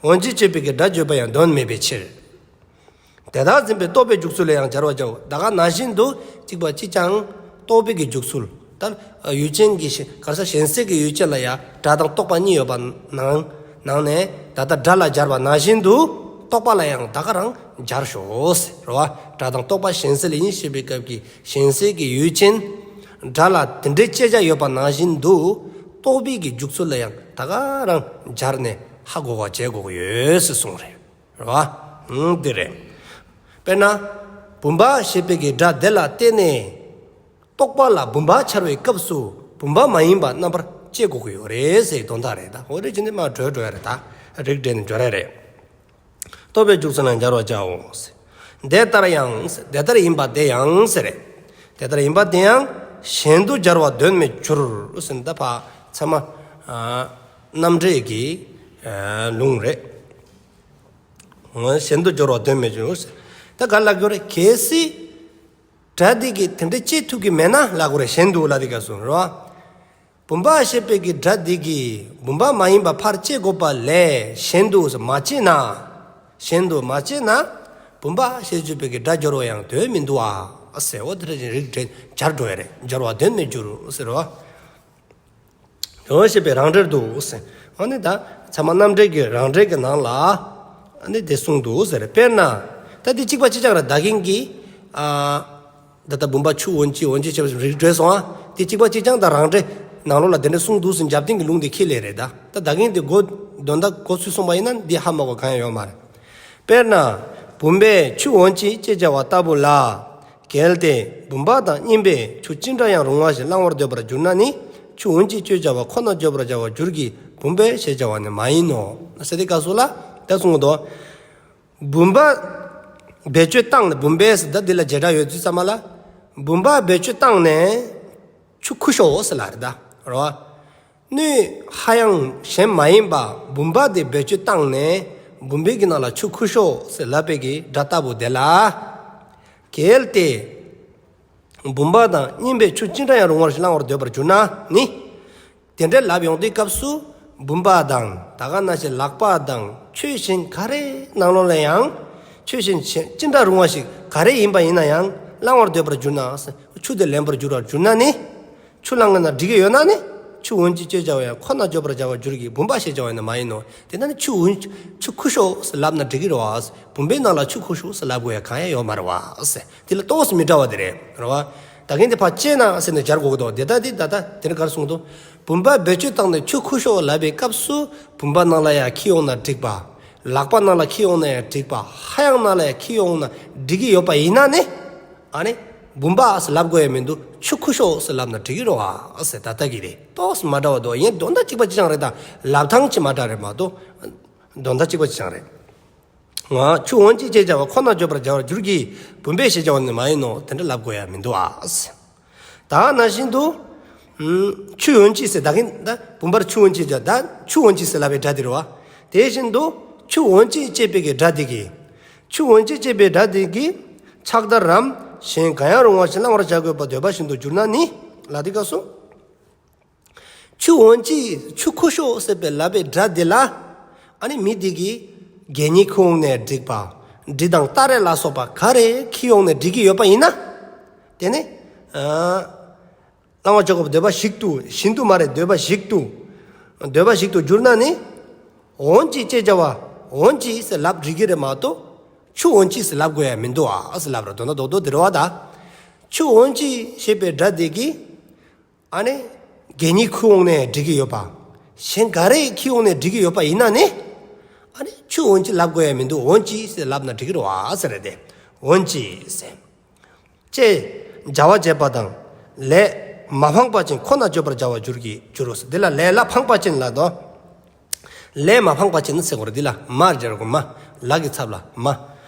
འོན་ཅིག་ཅེས་པའི་གི་སྒྲ་བརྗོད་པ་ཡང་དོན་མེད་པའི་ཕྱིར། དེ་དག་འཛིན་པའི་རྟོག་པའི་འཇུག་ཚུལ་ལ་ཡང་སྦྱར་བར་བྱའོ། ད་ག་ནང་བཞིན་དུ་གཅིག་པ་གཅིག་རྐྱང་རྟོག་པའི་གི་འཇུག་ཚུལ། ད་ཡུལ་ཅན་གྱི་གཞན་ག་རེ་ཟེར། གཞན་སེལ་གྱི་ཡུལ་ཅན་ལ་ཡང་སྒྲ་དང་རྟོག་པ་གཉིས་ཡོད་པ་ནང་ནང་ནས་ད་ལྟ་སྒྲ་ལ་སྦྱར་བ་ནང་བཞིན་དུ་རྟོག་པ་ལ་ཡང་ད་ག་རང་སྦྱར་ཤོག་ཟེར། རེད་བ། སྒྲ་དང་རྟོག་པ་གཞན་སེལ་ཡིན་ཞེས་པའི་སྐབས་ཀྱི་གཞན་སེལ་གྱི་ཡུལ་ཅན་སྒྲ་ལ་དེ་འདྲའི་བཅད་བྱ་ཡོད་པ་ནང་བཞིན་དུ་རྟོག་པའི་གི་འཇུག་ཚུལ་ལ་ཡང་ད་ག་རང་སྦྱར་ནས་ཧ་གོ་བ་བྱེད་དགོས་ཀྱི་ཡོད་ཟེར་གསུངས་རེད། རེད་བ། ཨང་། འདི་རེད། དཔེར་ན། བུམ་པ་ཞེས་པའི་གི་སྒྲ་དེ་ལ་བརྟེན་ནས་རྟོག་པ་ལ་བུམ་པ་འཆར་བའི་སྐབས་སུ་བུམ་པ་མ་ཡིན་པ་རྣམ་པར་བཅད་དགོས་ཀྱི་ཡོད་རེད་ཟེར་དོན་དག་རེད་ད། འོ་རེད། ཅི་ནས་མ་འགྲོ་འགྲོ་ཡ་རེད་ད། རིགས་འགྲེ་ནས་འགྲོ་རེད་རེད། རྟོག་པའི་འཇུག་ཚུལ་ལ་སྦྱར་བར་བྱའོ། དེ་ལྟར་ཡང་། དེ་ལྟར་ཡིན་པ་དེ་ཡང་ཟེར་རེད། དེ་ལྟར་ཡིན་པ་དེ་ཡང་གཞན་དུ་སྦྱར་བ་དོན་མེད་འགྱུར་ཟེར། ད་ཕར་ཚང་མ་ཨ་རྣམ་འགྲེལ་གྱི་ཨ་ལུང་རེད། གཞན་དུ་སྦྱར་བ་དོན་མེད་འགྱུར་ཟེར། ད་ག་ལ་གོ་རེད། གལ་སྲིད་སྒྲ་འདི་གིས་དེ་འདྲ་བཅད་ཐུབ་ཀྱི་མེད་ན་ལ་གོ་རེད། གཞན་དུ་ལ་འདི་ག་སོང་རོ། བུམ་པ་ཞེས་པའི་གི་སྒྲ་འདི་གིས་བུམ་པ་མ་ཡིན་པ་ཕར་བཅད་དགོས་པ་ལས་གཞན་དུ་མ་བཅད་ན། གཞན་དུ་མ་བཅད་ན། བུམ་པ་ཞེས་བརྗོད་པའི་གི་སྒྲ་སྦྱོར་བ་ཡང་དོན་མི་འདུག་ཨ་ཟེར། འོ་དེ་འདྲ་ཅིག་རིགས་འགྲེ་སྦྱར་འགྲོ་ཡ་རེད། སྦྱར་བ་དོན་མེད་འགྱུར་ཟེར་རོ། འོ་ཞེས་པའི་རང་འགྲེལ་དུ་ཟེར། འོ་ནི་ད་ཚད་མ་རྣམ་འགྲེལ་གྱི་རང་འགྲེལ་གྱི་ནང་ལ་ཨ་ནི་དེ་གསུངས་འདུག་ཟེར། དཔེར་ན་ད་འདི་གཅིག་པ་གཅིག་རྐྱང་རེད། ད་གིན་གྱི་ཨ་ད་ལྟ་བུམ་པ་ཆུ་འོན་ཅིག་འོན་ཅིག་ཅེས་པ་རིགས་འགྲེ་སོང་ཨ། འདི་གཅིག་པ་གཅིག་རྐྱང་ད་རང་འགྲེལ་ནང་ལོགས་ལ་དེ་འདྲ་གསུངས་འདུག་ཟེར་རྒྱབ་རྟེན་གྱི་ལུང་དེ་ཁས་ལེན་རེད་ད། ད་ད་གིན་དེ་གོ་དོན་དག་གོ་ཚུལ་གསུངས་པ་ཡིན་ན་འདི་ཧ་མ་གོ་གང་ཡང་ཡོད་མ་རེད། དཔེར་ན། བུམ་པས་ཆུ་འོན་ཅིག་ཅེས་བྱ་བ་ལྟ་བུ་ལ། གལ་ཏེ་བུམ་པ་དང་རྙིང་པས་ཆུ་ཅི་འདྲ་ཡང་རུང་བ་ཞིག་བླང་བར་འདོད་པར་གྱུར་ན་ནི། ཆུ་འོན་ཅིག་ཅེས་བྱ་བ་ཁོ་ན་བརྗོད་པར་བྱ་བར་འགྱུར་གྱི། བུམ་པས་ཞེས་བྱ་བ་ནི་མ་ཡིན་ནོ། ཟེར་དེ་སྐབས་སུ་ལ་ད་གསུངས་འདུག་བུམ་པ་བེད་སྤྱོད་བཏང་ནས། བུམ་པས་ཟེར་ད་འདི་ལ་བྱེད་སྒྲ་ཡོད་དུས་ཙམ་པ་ལ། བུམ་པ་བེད་སྤྱོད་བཏང་ནས་ཆུ་ཁུ་ཤོ་ཟེར་ལ་རེད་ད་རོ། སྣོད་ཧ་ཡང་གཞན་མ་ཡིན་པ་བུམ་པ་དེ་བེད་སྤྱོད་བཏང་ནས་བུམ་པའི་གི་ནང་ལ་ཆུ་ཁུ་ཤོ་ཟེར་ལབ་པའི་གི་སྒྲ་ལྟ་བུ་དེ་ལ། གལ་ཏེ་བུམ་པ་དང་རྙིང་པས་ཆུ་ཅི་འདྲ་ཡང་རུང་བ་ཞིག་བླང་བར་འདོད་པར་གྱུར་ན་ནི། དེ་འདྲའི་ལབ་ཡོང་དུས་སྐབས་སུ་བུམ་པ་དང་ད་ག་ནང་བཞིན་ལག་པ་དང་ཆོས་གཞན་ག་རེ་ནང་ལོགས་ལ་ཡང་ཆོས་གཞན་ཅི་འདྲ་རུང་བ་ཞིག་ག་རེ་ཡིན་པ་ཡིན་ན་ཡང་བླང་བར་འདོད་པར་གྱུར་ན། ཆུ་དེ་ལེན་པར་འགྱུར་བར་གྱུར་ན་ནི། ཆུ་བླང་ན་འགྲིག་གི་ཡོད་ན་ནི། ཆུ་འོན་ཅིག་ཅེས་བྱ་བ་ཡང་ཁོ་ན་བརྗོད་པར་བྱ་བར་འགྱུར་གྱི། བུམ་པ་ཞེས་བྱ་བ་ནི་མ་ཡིན་ནོ། དེ་ན་ནི་ཆུ་འོན་ཆུ་ཁུ་ཤོ་ཟེར་ལབ་ན་འགྲིག་གི་རེད་བ། བུམ་པའི་ནང་ལ་ཆུ་ཁུ་ཤོ་ཟེར་ལབ་དགོས་ཡ་གང་ཡང་ཡོད་མ་རེད་བ། དེ་ལ་ཏོག་ཙམ་མི་འདྲ་བ་དེ་རེད་རེད་བ། ད་གིན་དེ་ཕར་བཅད་ན་ཟེར་ནས་སྦྱར་དགོས་ཀྱི་འདུག་དེ་ལྟ་དེ་ད་ལྟ་དེ་ནི་ག་རེ་གསུངས་འདུག་བུམ་པ་བེད་སྤྱོད་བཏང་ནས་ཆུ་ཁུ་ཤོ་ལབ་པའི་སྐབས་སུ་བུམ་པ་ནང་ལ་ཡང་ཁྱི་ཡོང་ན་འགྲིག་པ། ལག་པ་ནང་ལ་ཁྱི་ཡོང་ན་ཡང་འགྲིག་པ། ཧ་ཡང་ནང་ལ་ཡང་ཁྱི་ཡོང་ན་འགྲིག་གི་ཡོད་པ་ཡིན་ན་ནི། ཨ་ནི་བུམ་པ་ཟེར་ལབ་དགོས་ཡ་མི་འདུག་ཆུ་ཁུ་ཤོ་ཟེར་ལབ་ན་འགྲིག་གི་རེད་བ་ཟེར། ད་ལྟ་གི་རེད། ཏོག་ཙམ་མ་འདྲ་བ་འདུག་ཡིན་དོན་དག་གཅིག་པ་གཅིག་རྐྱང་རེད་ད། ལབ་སྟངས་ཅིག་མ་འདྲ་རེད་མ་གཏོགས། དོན་དག་གཅིག་པ་གཅིག་རྐྱང་རེད། ང་ཆུ་འོན་ཅིག་ཅེས་བྱ་བ་ཁོ་ན་བརྗོད་པར་བྱ་བར་འགྱུར་གྱི། བུམ་པས་ཞེས་བྱ་བ་ནི་མ་ཡིན་ནོ། དེ་འདྲ་ལབ་དགོས་ཡ་མི་འདུག་ཨ། ད་ནང་བཞིན་དུ། ཨུམ། ཆུ་འོན་ཅིག་ཟེར་ད་གིན་ད་བུམ་པར་ཆུ་འོན་ཅིག་བྱ་ད་ཆུ་འོན་ཅིག་ཟེར་ལབ་པའི་སྒྲ་དེ་རེད་བ། དེ་བཞིན་དུ་ཆུ་འོན་ཅིག་ཅེས་པའི་གི་སྒྲ་དེ་གིས། ཆུ་འོན་ཅིག་ཅེས་པའི་སྒྲ་དེ་གིས་ཕྱག་དར་རམ་གཞན་གང་ཡང་རུང་བ་ཞིག་བླང་བར་བྱ་དགོས་པ་འདོད་པ་བཞིན་དུ་འགྱུར་ན་ནི་ལ་དེ་སྐབས་སུ། ཆུ་འོན་ཅིག་ཆུ་ཁུ་ཤོ་ཟེར་བའི་ལབ་པའི་སྒྲ་དེ་ལ། ཨ་ནི་མི་དེ་གིས་གད་སྙིགས་ཁུར་འོང་ནས་འགྲིག་པ། གྲི་དང་སྟ་རེ་ལ་སོགས་པ་ག་རེ་ཁྱེར་འོང་ནས་འགྲིག་གི་ཡོད་པ་ཡིན་ན། དེ་ནི། ཨ། བླང་བར་བྱ་དགོས་པ་འདོད་པ་ཞིག་ཏུ་བཞིན་དུ་མ་རེད་འདོད་པ་ཞིག་ཏུ། འདོད་པ་ཞིག་ཏུ་འགྱུར་ན་ནི། འོན་ཅིག་ཅེས་བྱ་བ་འོན་ཅིག་ཟེར་ལབ་འགྲིག་གི་རེད་མ་གཏོགས། ཆུ་འོན་ཅིག་ཟེར་ལབ་དགོས་ཡ་མི་འདུག་ཨ་ཟེར་ལབ་ར་དོན་དག་རྡོག་རྡོག་དེ་རེད་བ་ད། ཆུ་འོན་ཅིག་ཞེས་པའི་སྒྲ་དེ་གིས། ཨ་ནི། གད་སྙིགས་ཁུར་འོང་ནས་འགྲིག་གི་ཡོད་པ། གཞན་ག་རེ་ཁྱེར་འོང་ནས་འགྲིག་གི་ཡོད་པ་ཡིན་ན་ནི། ཨ་ནི་ཆུ་འོན་ཅིག་ལབ་དགོས་ཡ་མི་འདུག་འོན་ཅིག་ཟེར་ལབ་ན་འགྲིག་གི་རེད་བ་ཟེར་རེད་དེ། འོན་ཅིག་ཟེར། ཅེས་བྱ་བ་བྱས་པ་དང་། ལས་མ་འཕངས་པ་ཅན་ཁོ་ན་བརྗོད་པར་བྱ་བར་འགྱུར་གྱི་འགྱུར་རོ་ཟེར། འདི་ལ་ལས་ལ་འཕངས་པ་ཅན་ལ་དོ། ལས་མ་འཕངས་པ་ཅན་ཟེར་དགོས་རེད་འདི་ལ་མ་སྦྱར་དགོས་མ། ལ་གི་ཚབ་ལ་མ།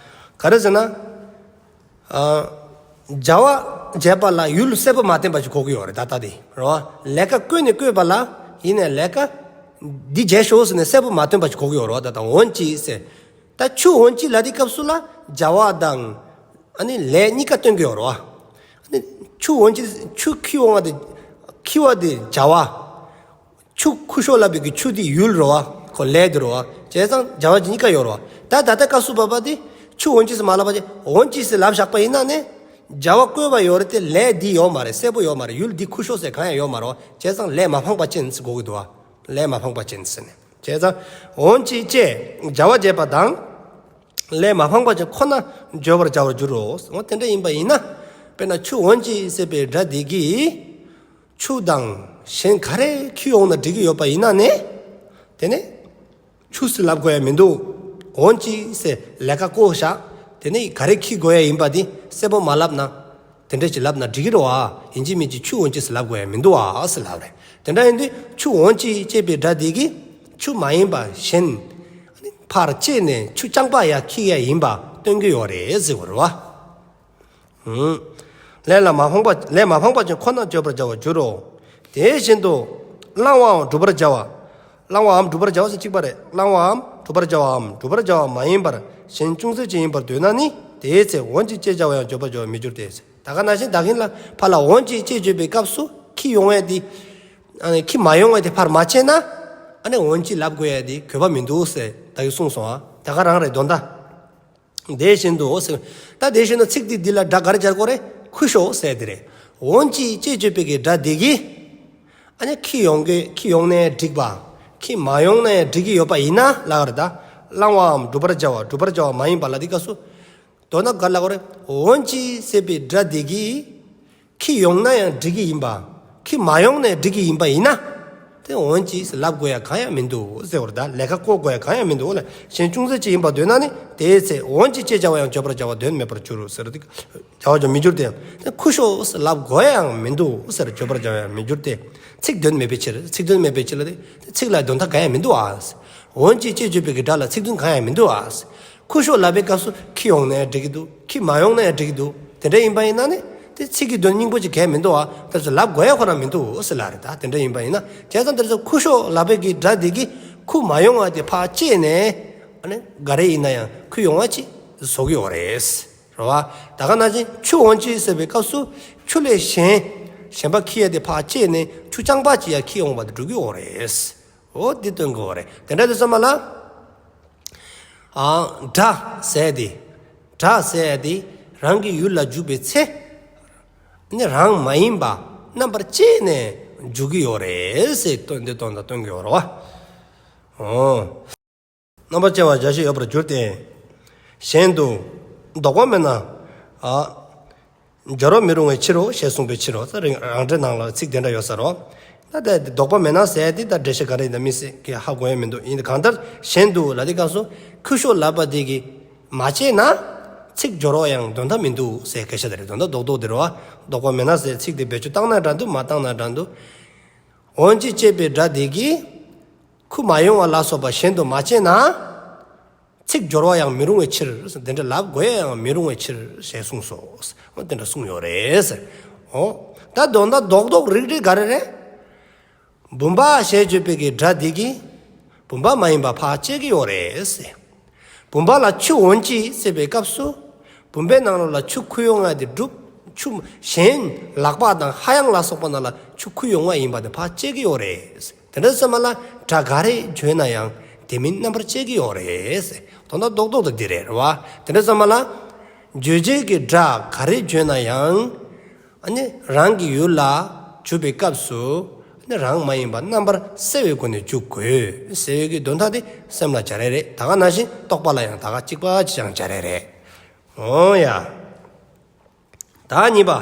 ག་རེ་ཟེར་ན། ཨ། བྱ་བ་བྱས་པ་ལ་ཡུལ་གསལ་པོ་མ་བསྟན་པ་ཞིག་གོ་གི་ཡོད་རེད་ད་ལྟ་དེ་རེད་བ། ལས་ཀ་བསྐོས་ནས་བསྐོས་པ་ལ་ཡིན་ནའི་ལས་ཀ་འདི་བྱས་ཤོག་ཟེར་ནས་གསལ་པོ་མ་བསྟན་པ་ཞིག་གོ་གི་ཡོད་རེད་བ། ད་ལྟ་འོན་ཅིག་ཟེར། ད་ཆུ་འོན་ཅིག་ལ་དེ་སྐབས་སུ་ལ་བྱ་བ་དང་ཨ་ནི་ལས་གཉིས་ཀ་སྟོན་གི་ཡོད་རེད་བ། ཨ་ནི་ཆུ་འོན་ཅིག་ཆུ་ཁྱེར་འོང་བ་དེ་ཁྱེར་བ་དེ་བྱ་བ། ཆུ་ཁུ་ཤོ་ལབ་པའི་གི་ཆུ་དེ་ཡུལ་རེད་བ། ཁོ་ལས་དེ་རེད་བ། བྱས་ཙང་བྱ་བ་གཉིས་ཀ་ཡོད་རེད་བ། ད་ད་ལྟ་སྐབས་སུ་བབ་པ་དེ་ཆུ་འོན་ཅིག་ཟེར་མ་ལབ་པ་དེ་འོན་ཅིག་ཟེར་ལབ་བཞག་པ་ཡིན་ན་ནི། བྱ་བ་བསྐོས་པ་ཡོད་རེད་དེ་ལས་འདི་ཡོད་མ་རེད་གསལ་པོ་ཡོད་མ་རེད་ཡུལ་འདི་ཁུ་ཤོ་ཟེར་གང་ཡང་ཡོད་མ་རེད་བ། བྱས་ཙང་ལས་མ་འཕངས་པ་ཅན་ཟེར་གོ་གི་འདུག་བ། ལས་མ་འཕངས་པ་ཅན་ཟེར་ནས། བྱས་ཙང་འོན་ཅིག་ཅེས་བྱ་བ་བྱས་པ་དང་། ལས་མ་འཕངས་པ་ཅན་ཁོ་ན་བརྗོད་པར་བྱ་བར་འགྱུར་རོ། འོ་དེ་འདྲ་ཡིན་པ་ཡིན་ན། དཔེར་ན་ཆུ་འོན་ཅིག་ཟེར་བའི་སྒྲ་འདི་གིས། ཆུ་དང་གཞན་ག་རེ་ཁྱེར་འོང་ན་འགྲིག་གི་ཡོད་པ་ཡིན་ན་ནི། དེ་ནི། ཆུ་ཟེར་ལབ་དགོས་ཡ་མི་འདུག་འོན་ཅིག་ཟེར་ལས་ཀ་བསྐོས་བཞག་དེ་ནི་ག་རེ་ཁྱེར་དགོས་ཡ་ཡིན་པ་འདི་གསལ་པོ་མ་ལབ་ན། དེ་འདྲ་ཅིག་ལབ་ན་འགྲིག་གི་རེད་བ། ཡིན་གཅིག་མིན་གཅིག་ཆུ་འོན་ཅིག་ཟེར་ལབ་དགོས་ཡ་མི་འདུག་བ་ཟེར་ལབ་རེད། དེ་འདྲ་ཡིན་དུས་ཆུ་འོན་ཅིག་ཅེས་པའི་སྒྲ་འདི་གིས་ཆུ་མ་ཡིན་པ་གཞན་ཕར་བཅད་ནས་ཆུ་རྐྱང་པ་ཡང་ཁྱེར་ཡ་ཡིན་པ་སྟོན་གྱི་ཡོད་རེད་ཟེར་བ་རེད་བ། ལས་ལ་མ་འཕངས་པ་ལས་མ་འཕངས་པ་ཅན་ཁོ་ན་བརྗོད་པར་བྱ་བར་འགྱུར་རོ། དེ་བཞིན་དུ་བླང་བའམ་བསྒྲུབ་པར་བྱ་བ། བླང་བའམ་བསྒྲུབ་པར་བྱ་བ་ཟེར་གཅིག་པ་རེད། བླང་བའམ་བསྒྲུབ་པར་བྱ་བའམ་བསྒྲུབ་པར་བྱ་བ་མ་ཡིན་པར་གཞན་ཅུང་ཟད་ཅིག་ཡིན་པར་འདོད་ན་ནི་དེའི་ཚེ་འོན་ཅིག་ཅེས་བྱ་བ་ཡང་བརྗོད་པར་བྱ་བར་མི་འགྱུར་ཏེ། ད་ག་ནང་བཞིན་ད་གིན་ལ་ཕར་ལ་འོན་ཅིག་ཅེས་བརྗོད་པའི་སྐབས་སུ་ཁྱེར་ཡོང་བས་དེ། ཨ་ནི་ཁྱེར་མ་ཡོང་བས་དེ་ཕར་མ་བཅད་ན། ཨ་ནི་འོན་ཅིག་ལབ་དགོས་ཡས་དེ་དགོས་པ་མི་འདུག་ཟེར་ད་གིན་གསུངས་སོང་ཨ། ད་ག་རང་རེད་དོན་དག་དེ་བཞིན་དུ་ཟེར། ད་དེ་བཞིན་དུ་ཚིག་འདི་འདི་ལ་སྒྲ་ག་རེ་སྦྱར་དགོས་རེད། ཁུ་ཤོ་ཟེར་དེ་རེད། འོན་ཅིག་ཅེས་བརྗོད་པའི་གི་སྒྲ་འདི་གིས། ཨ་ནི་ཁྱེར་ཡོང་གི་ཁྱེར་ཡོང་ནའི་འགྲིག་པ། ཁྱེར་མ་ཡོང་ནའི་འགྲིག་གི་ཡོད་པ་ཡིན་ན་ལབ་རེད་ད། བླང་བའམ་བསྒྲུབ་པར་བྱ་བ་བསྒྲུབ་པར་བྱ་བ་མ་ཡིན་པ་ལ་འདི་སྐབས་སུ། མདོར་ན་ག་རེ་ལབ་དགོས་རེད། འོན་ཅིག་ཟེར་བའི་སྒྲ་འདི་གིས། ཁྱེར་ཡོང་ན་ཡང་འགྲིག་གི་ཡིན་པ། ཁྱེར་མ་ཡོང་ནའི་འགྲིག་གི་ཡིན་པ་ཡིན་ན། དེ་འོན་ཅིག་ལབ་དགོས་ཡ་གང་ཡང་མི་འདུག་ཟེར་བ་རེད་ད། ལས་ཀ་བསྐོ་དགོས་ཡ་གང་ཡང་མི་འདུག་ལ། གཞན་ཅུང་ཟད་ཅིག་ཡིན་པར་འདོད་ན་ནི་དེའི་ཚེ་འོན་ཅིག་ཅེས་བྱ་བ་ཡང་བརྗོད་པར་བྱ་བ་དོན་མེད་པར་འགྱུར་ཟེར་ཏེ། བྱ་བ་ཅང་མི་འགྱུར་ཏེ། དེ་ཁུ་ཤོ་ལབ་དགོས་ཡ་ཡང་མི་འདུག་ཟེར། བརྗོད་པར་བྱ་བ་ཡང་མི་འགྱུར་ཏེ། ཚིག་དོན་མེད་པའི་ཕྱིར། ཚིག་དོན་མེད་པའི་ཕྱིར་ལ་དེ། ཚིག་ལ་དོན་དག་གང་ཡང་མི་འདུག་ཨ། འོན་ཅིག་ཅེས་བརྗོད་པའི་གི་སྒྲ་ལ་ཚིག་དོན་གང་ཡང་མི་འདུག་ཨ། ཁུ་ཤོ་ལབ་པའི་སྐབས་སུ་ཁྱེར་ཡོང་ནའི་འགྲིག་གི་འདུག་ཁྱེར་མ་ཡོང་ནའི་འགྲིག་གི་འདུག་དེ་འདྲ་ཡིན་པ་ཡིན་ན་ནི་དེ་ཚིག་གི་དོན་སྙིང་པོ་ཅིག་གང་ཡང་མི་འདུག་ཨ། དེ་ཚོ་ལབ་དགོས་ཡ་ཁོ་རང་མི་འདུག་ཟེར་ལབ་རེད་ད། དེ་འདྲ་ཡིན་པ་ཡིན་ན་བྱས་ཙང་དེ་ཚོ་ཁུ་ཤོ་ལབ་པའི་གི་སྒྲ་འདི་གིས་ཁུ་མ་ཡོང་བ་དེ་ཕར་བཅད་ནས་ཨ་ནི་ག་རེ་ཡིན་ན་ཡང་ཁུ་ཡོང་བ་ཅིག་བཟོ་གི་ཡོད་རེད། རེད་བ། ད་ག་ནང་བཞིན་ཆུ་འོན་ཅིག་ཟེར་བའི་སྐབས་སུ་ཆུ་ལས་གཞན་གཞན་པ་ཁྱེར་ཡ་དེ་ཕར་བཅད་ནས་ཆུ་རྐྱང་པ་ཅིག་ཡང་ཁྱེར་ཡོང་བ་དེ་འགྲོ་གི་ཡོད་རེད། འོ་འདི་སྟོན་དགོས་རེད། དེ་འདྲ་དུས་ཙམ་པ་ལ། ཨ། སྒྲ་ཟེར་དེ། སྒྲ་ཟེར་དེ་རང་གི་ཡུལ་ལ་འཇུག་པའི་ཚེ། ནི་རང་མ་ཡིན་པ་རྣམ་པར་བཅད་ནས་འཇུག་གི་ཡོད་རེད་ཟེར་སྟོན་དེ་སྟོན་དང་སྟོན་གྱི་ཡོད་རེད་བ། འོ། རྣམ་པར་བཅད་པ་བྱ་བྱེད་ཡོད་པར་འགྱུར་ཏེ། གཞན་དུ། ལྡོག་པ་མེད་ན། ཨ། སྦྱོར་བ་མི་རུང་བའི་ཕྱིར་རོ་ཞེས་གསུངས་པའི་ཕྱིར་རོ། རང་འགྲེལ་ནང་ལ་ཚིག་དེ་འདྲ་ཡོད་ས་རོ། ད་ལྟ་ལྡོག་པ་མེད་ན་ཟེར་ཡ་དེ་ད་འགྲེལ་བཤད་ག་རེ་ཡིན་ན་མི་སྲིད་ཀྱི་ཧ་གོ་ཡ་མི་འདུག་ཡིན་གང་ལྟར་གཞན་དུ་ལ་དེ་སྐབས་སུ་ཁུ་ཤོ་ལབ་པ་དེ་གིས་མ་བཅད་ན་ཚིག་སྦྱོར་བ་ཡང་དོན་དག་མི་འདུག་ཟེར་སྐད་ཆ་དེ་རེད། དོན་དག་རྡོག་རྡོག་དེ་རེད་བ། ལྡོག་པ་མེད་ན་ཟེར་ཚིག་དེ་བེད་སྤྱོད་བཏང་ན་འདྲ་འདུག་མ་བཏང་ན་འདྲ་འདུག་འོན་ཅིག་ཅེས་པའི་སྒྲ་དེ་གིས། ཁུ་མ་ཡོང་བ་ལ་སོགས་པ་གཞན་དུ་མ་བཅད་ན། ཚིག་སྦྱོར་བ་ཡང་མི་རུང་བའི་ཕྱིར། དེ་འདྲ་ལབ་དགོས་ཡང་མི་རུང་བའི་ཕྱིར་ཞེས་གསུངས་སོ། འོ་དེ་འདྲ་གསུངས་ཡོད་རེད། འོ། ད་དོན་དག་རྡོག་རྡོག་རིགས་རིགས་ག་རེ་རེད། བུམ་པ་ཞེས་བརྗོད་པའི་གི་སྒྲ་འདི་གིས་བུམ་པ་མ་ཡིན་པ་ཕར་བཅད་ཀྱི་ཡོད་རེད་ཟེར། བུམ་པ་ལ་ཆུ་འོང་ཅི་ཟེར་བའི་སྐབས་སུ། བུམ་པའི་ནང་ལོགས་ལ་ཆུ་ཁུར་ཡོང་ཡ་དེ་གྲུབ། ཆུ་གཞན་ལག་པ་དང་ཧ་ཡང་ལ་སོགས་པ་ནང་ལ་ཆུ་ཁུར་ཡོང་བ་ཡིན་པ་དེ་ཕར་བཅད་ཀྱི་ཡོད་རེད། དེ་འདྲ་སོང་ཙང་མ་ལ་སྒྲ་ག་རེ་བརྗོད་ན་ཡང་དེ་མིན་རྣམ་པར་བཅད་ཀྱི་ཡོད་རེད། དོན་དག་རྡོག་རྡོག་ཏུ་འདི་རེད་རེད་བ། དེ་འདྲ་སོང་ཙང་མ་ལ་རྗོད་བྱེད་ཀྱི་སྒྲ་ག་རེ་བརྗོད་ན་ཡང་། ཨ་ནི་རང་གི་ཡུལ་ལ་འཇུག་པའི་སྐབས་སུ་ཨ་ནི་རང་མ་ཡིན་པ་རྣམ་པར་སེལ་བའི་སྒོ་ནས་འཇུག་དགོས་ཟེར་བའི་གི་དོན་དག་དེ་སེམས་ལ་འཇགས་རེ་རེད། ད་ག་ནང་བཞིན་རྟོག་པ་ལ་ཡང་ད་ག་གཅིག་པ་གཅིག་རྐྱང་འཇགས་རེ་རེད། འོ་ཡ། ད་གཉིས་པ།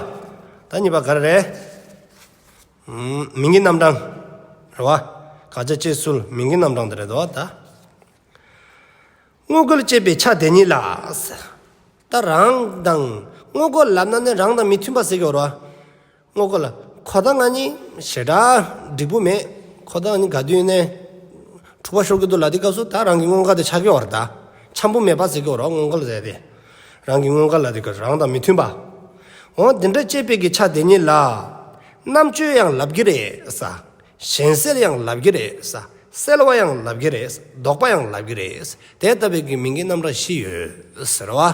ད་གཉིས་པ་ག་རེ་རེད། ཨུམ། མིང་གི་རྣམ་གྲངས་རེད་བ། དགག་བྱ་བཅས་ཚུལ་མིང་གི་རྣམ་གྲངས་དེ་རེད་དོ་ད། དངོས་འགལ་བཅད་པའི་ཆ་དེ་ཉིད་ལ། ད་རང་དང་དངོས་འགལ་ལབ་ན་ནི་རང་དང་མི་མཐུན་པ་ཟེར་གྱི་ཡོད་རེད་བ། དངོས་འགལ་ལ་ཁོ་དང་ང་གཉིས་ཞེ་དྲག་འགྲིག་པོ་མེད། ཁོ་དང་ང་གཉིས་ག་དུས་ནས་འཁྲུག་པ་ཤོར་གྱི་འདུག་ལབ་དུས་སྐབས་སུ་ད་རང་གི་དངོས་འགལ་དེ་ཆགས་ཀྱི་ཡོད་རེད་ད། འཆམ་པོ་མེད་པ་ཟེར་གྱི་ཡོད་རེད་བ་དངོས་འགལ་ཟེར་དེ། རང་གི་དངོས་འགལ་ལབ་དུས་སྐབས་སུ་རང་དང་མི་མཐུན་པ། འོ་དེ་འདྲ་བཅད་པའི་གི་ཆ་དེ་ཉིད་ལ། རྣམ་གཅོད་ཡང་ལབ་ཀྱི་རེད་ས། གཞན་སེལ་ཡང་ལབ་ཀྱི་རེད་ས། སེལ་བ་ཡང་ལབ་ཀྱི་རེད། ལྡོག་པ་ཡང་ལབ་ཀྱི་རེད། དེ་ལྟ་བུའི་གི་མིང་གི་རྣམ་གྲངས་བཞི་ཡོད་ཟེར་བ།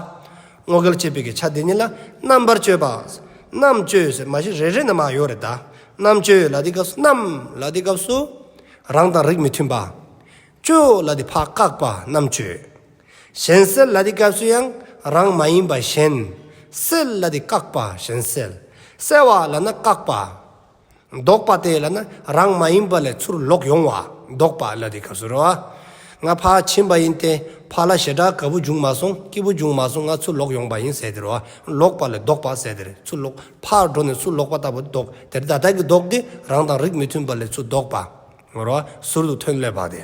དངོས་འགལ་བཅད་པའི་གི་ཆ་དེ་ཉིད་ལ་རྣམ་པར་གཅོད་པ། རྣམ་གཅོད་ཟེར་མ་གཞི་རེ་རེ་ནས་མར་ཡོད་རེད་ད། རྣམ་གཅོད་ལབ་དུས་སྐབས་སུ་རྣམ་ལབ་དུས་སྐབས་སུ་རང་དང་རིགས་མི་མཐུན་པ། གཅོད་ལབ་དུས་ཕར་བཀག་པ་རྣམ་གཅོད། གཞན་སེལ་ལབ་དུས་སྐབས་སུ་ཡང་རང་མ་ཡིན་པ་གཞན། སེལ་ལབ་དུས་བཀག་པ་གཞན་སེལ། སེལ་བ་ལབ་ན་བཀག་པ། ལྡོག་པ་དེ་ལབ་ན་རང་མ་ཡིན་པ་ལས་ཚུར་ལོག་ཡོང་བ་ལྡོག་པ་ལབ་དུས་སྐབས་སུ་རེད་བ། ང་ཕར་ཕྱིན་པ་ཡིན་ཏེ་ཕར་ལ་ཞེ་དྲག་དགའ་པོ་བྱུང་མ་སོང་སྐྱིད་པོ་བྱུང་མ་སོང་ང་ཚུར་ལོག་ཡོང་པ་ཡིན་ཟེར་དེ་རེད་བ། ལོག་པ་ལས་ལྡོག་པ་ཟེར་དེ་རེད། ཚུར་ལོག་ཕར་འགྲོ་ནས་ཚུར་ལོག་པ་ལྟ་བུ་ལྡོག་དེ་རེད། ད་ལྟ་གི་ལྡོག་དེ་རང་དང་རིགས་མི་མཐུན་པ་ལས་ཚུར་ལྡོག་པ། རེད་བ། ཟུར་དུ་ཐོན་སླེབས་པ་དེ།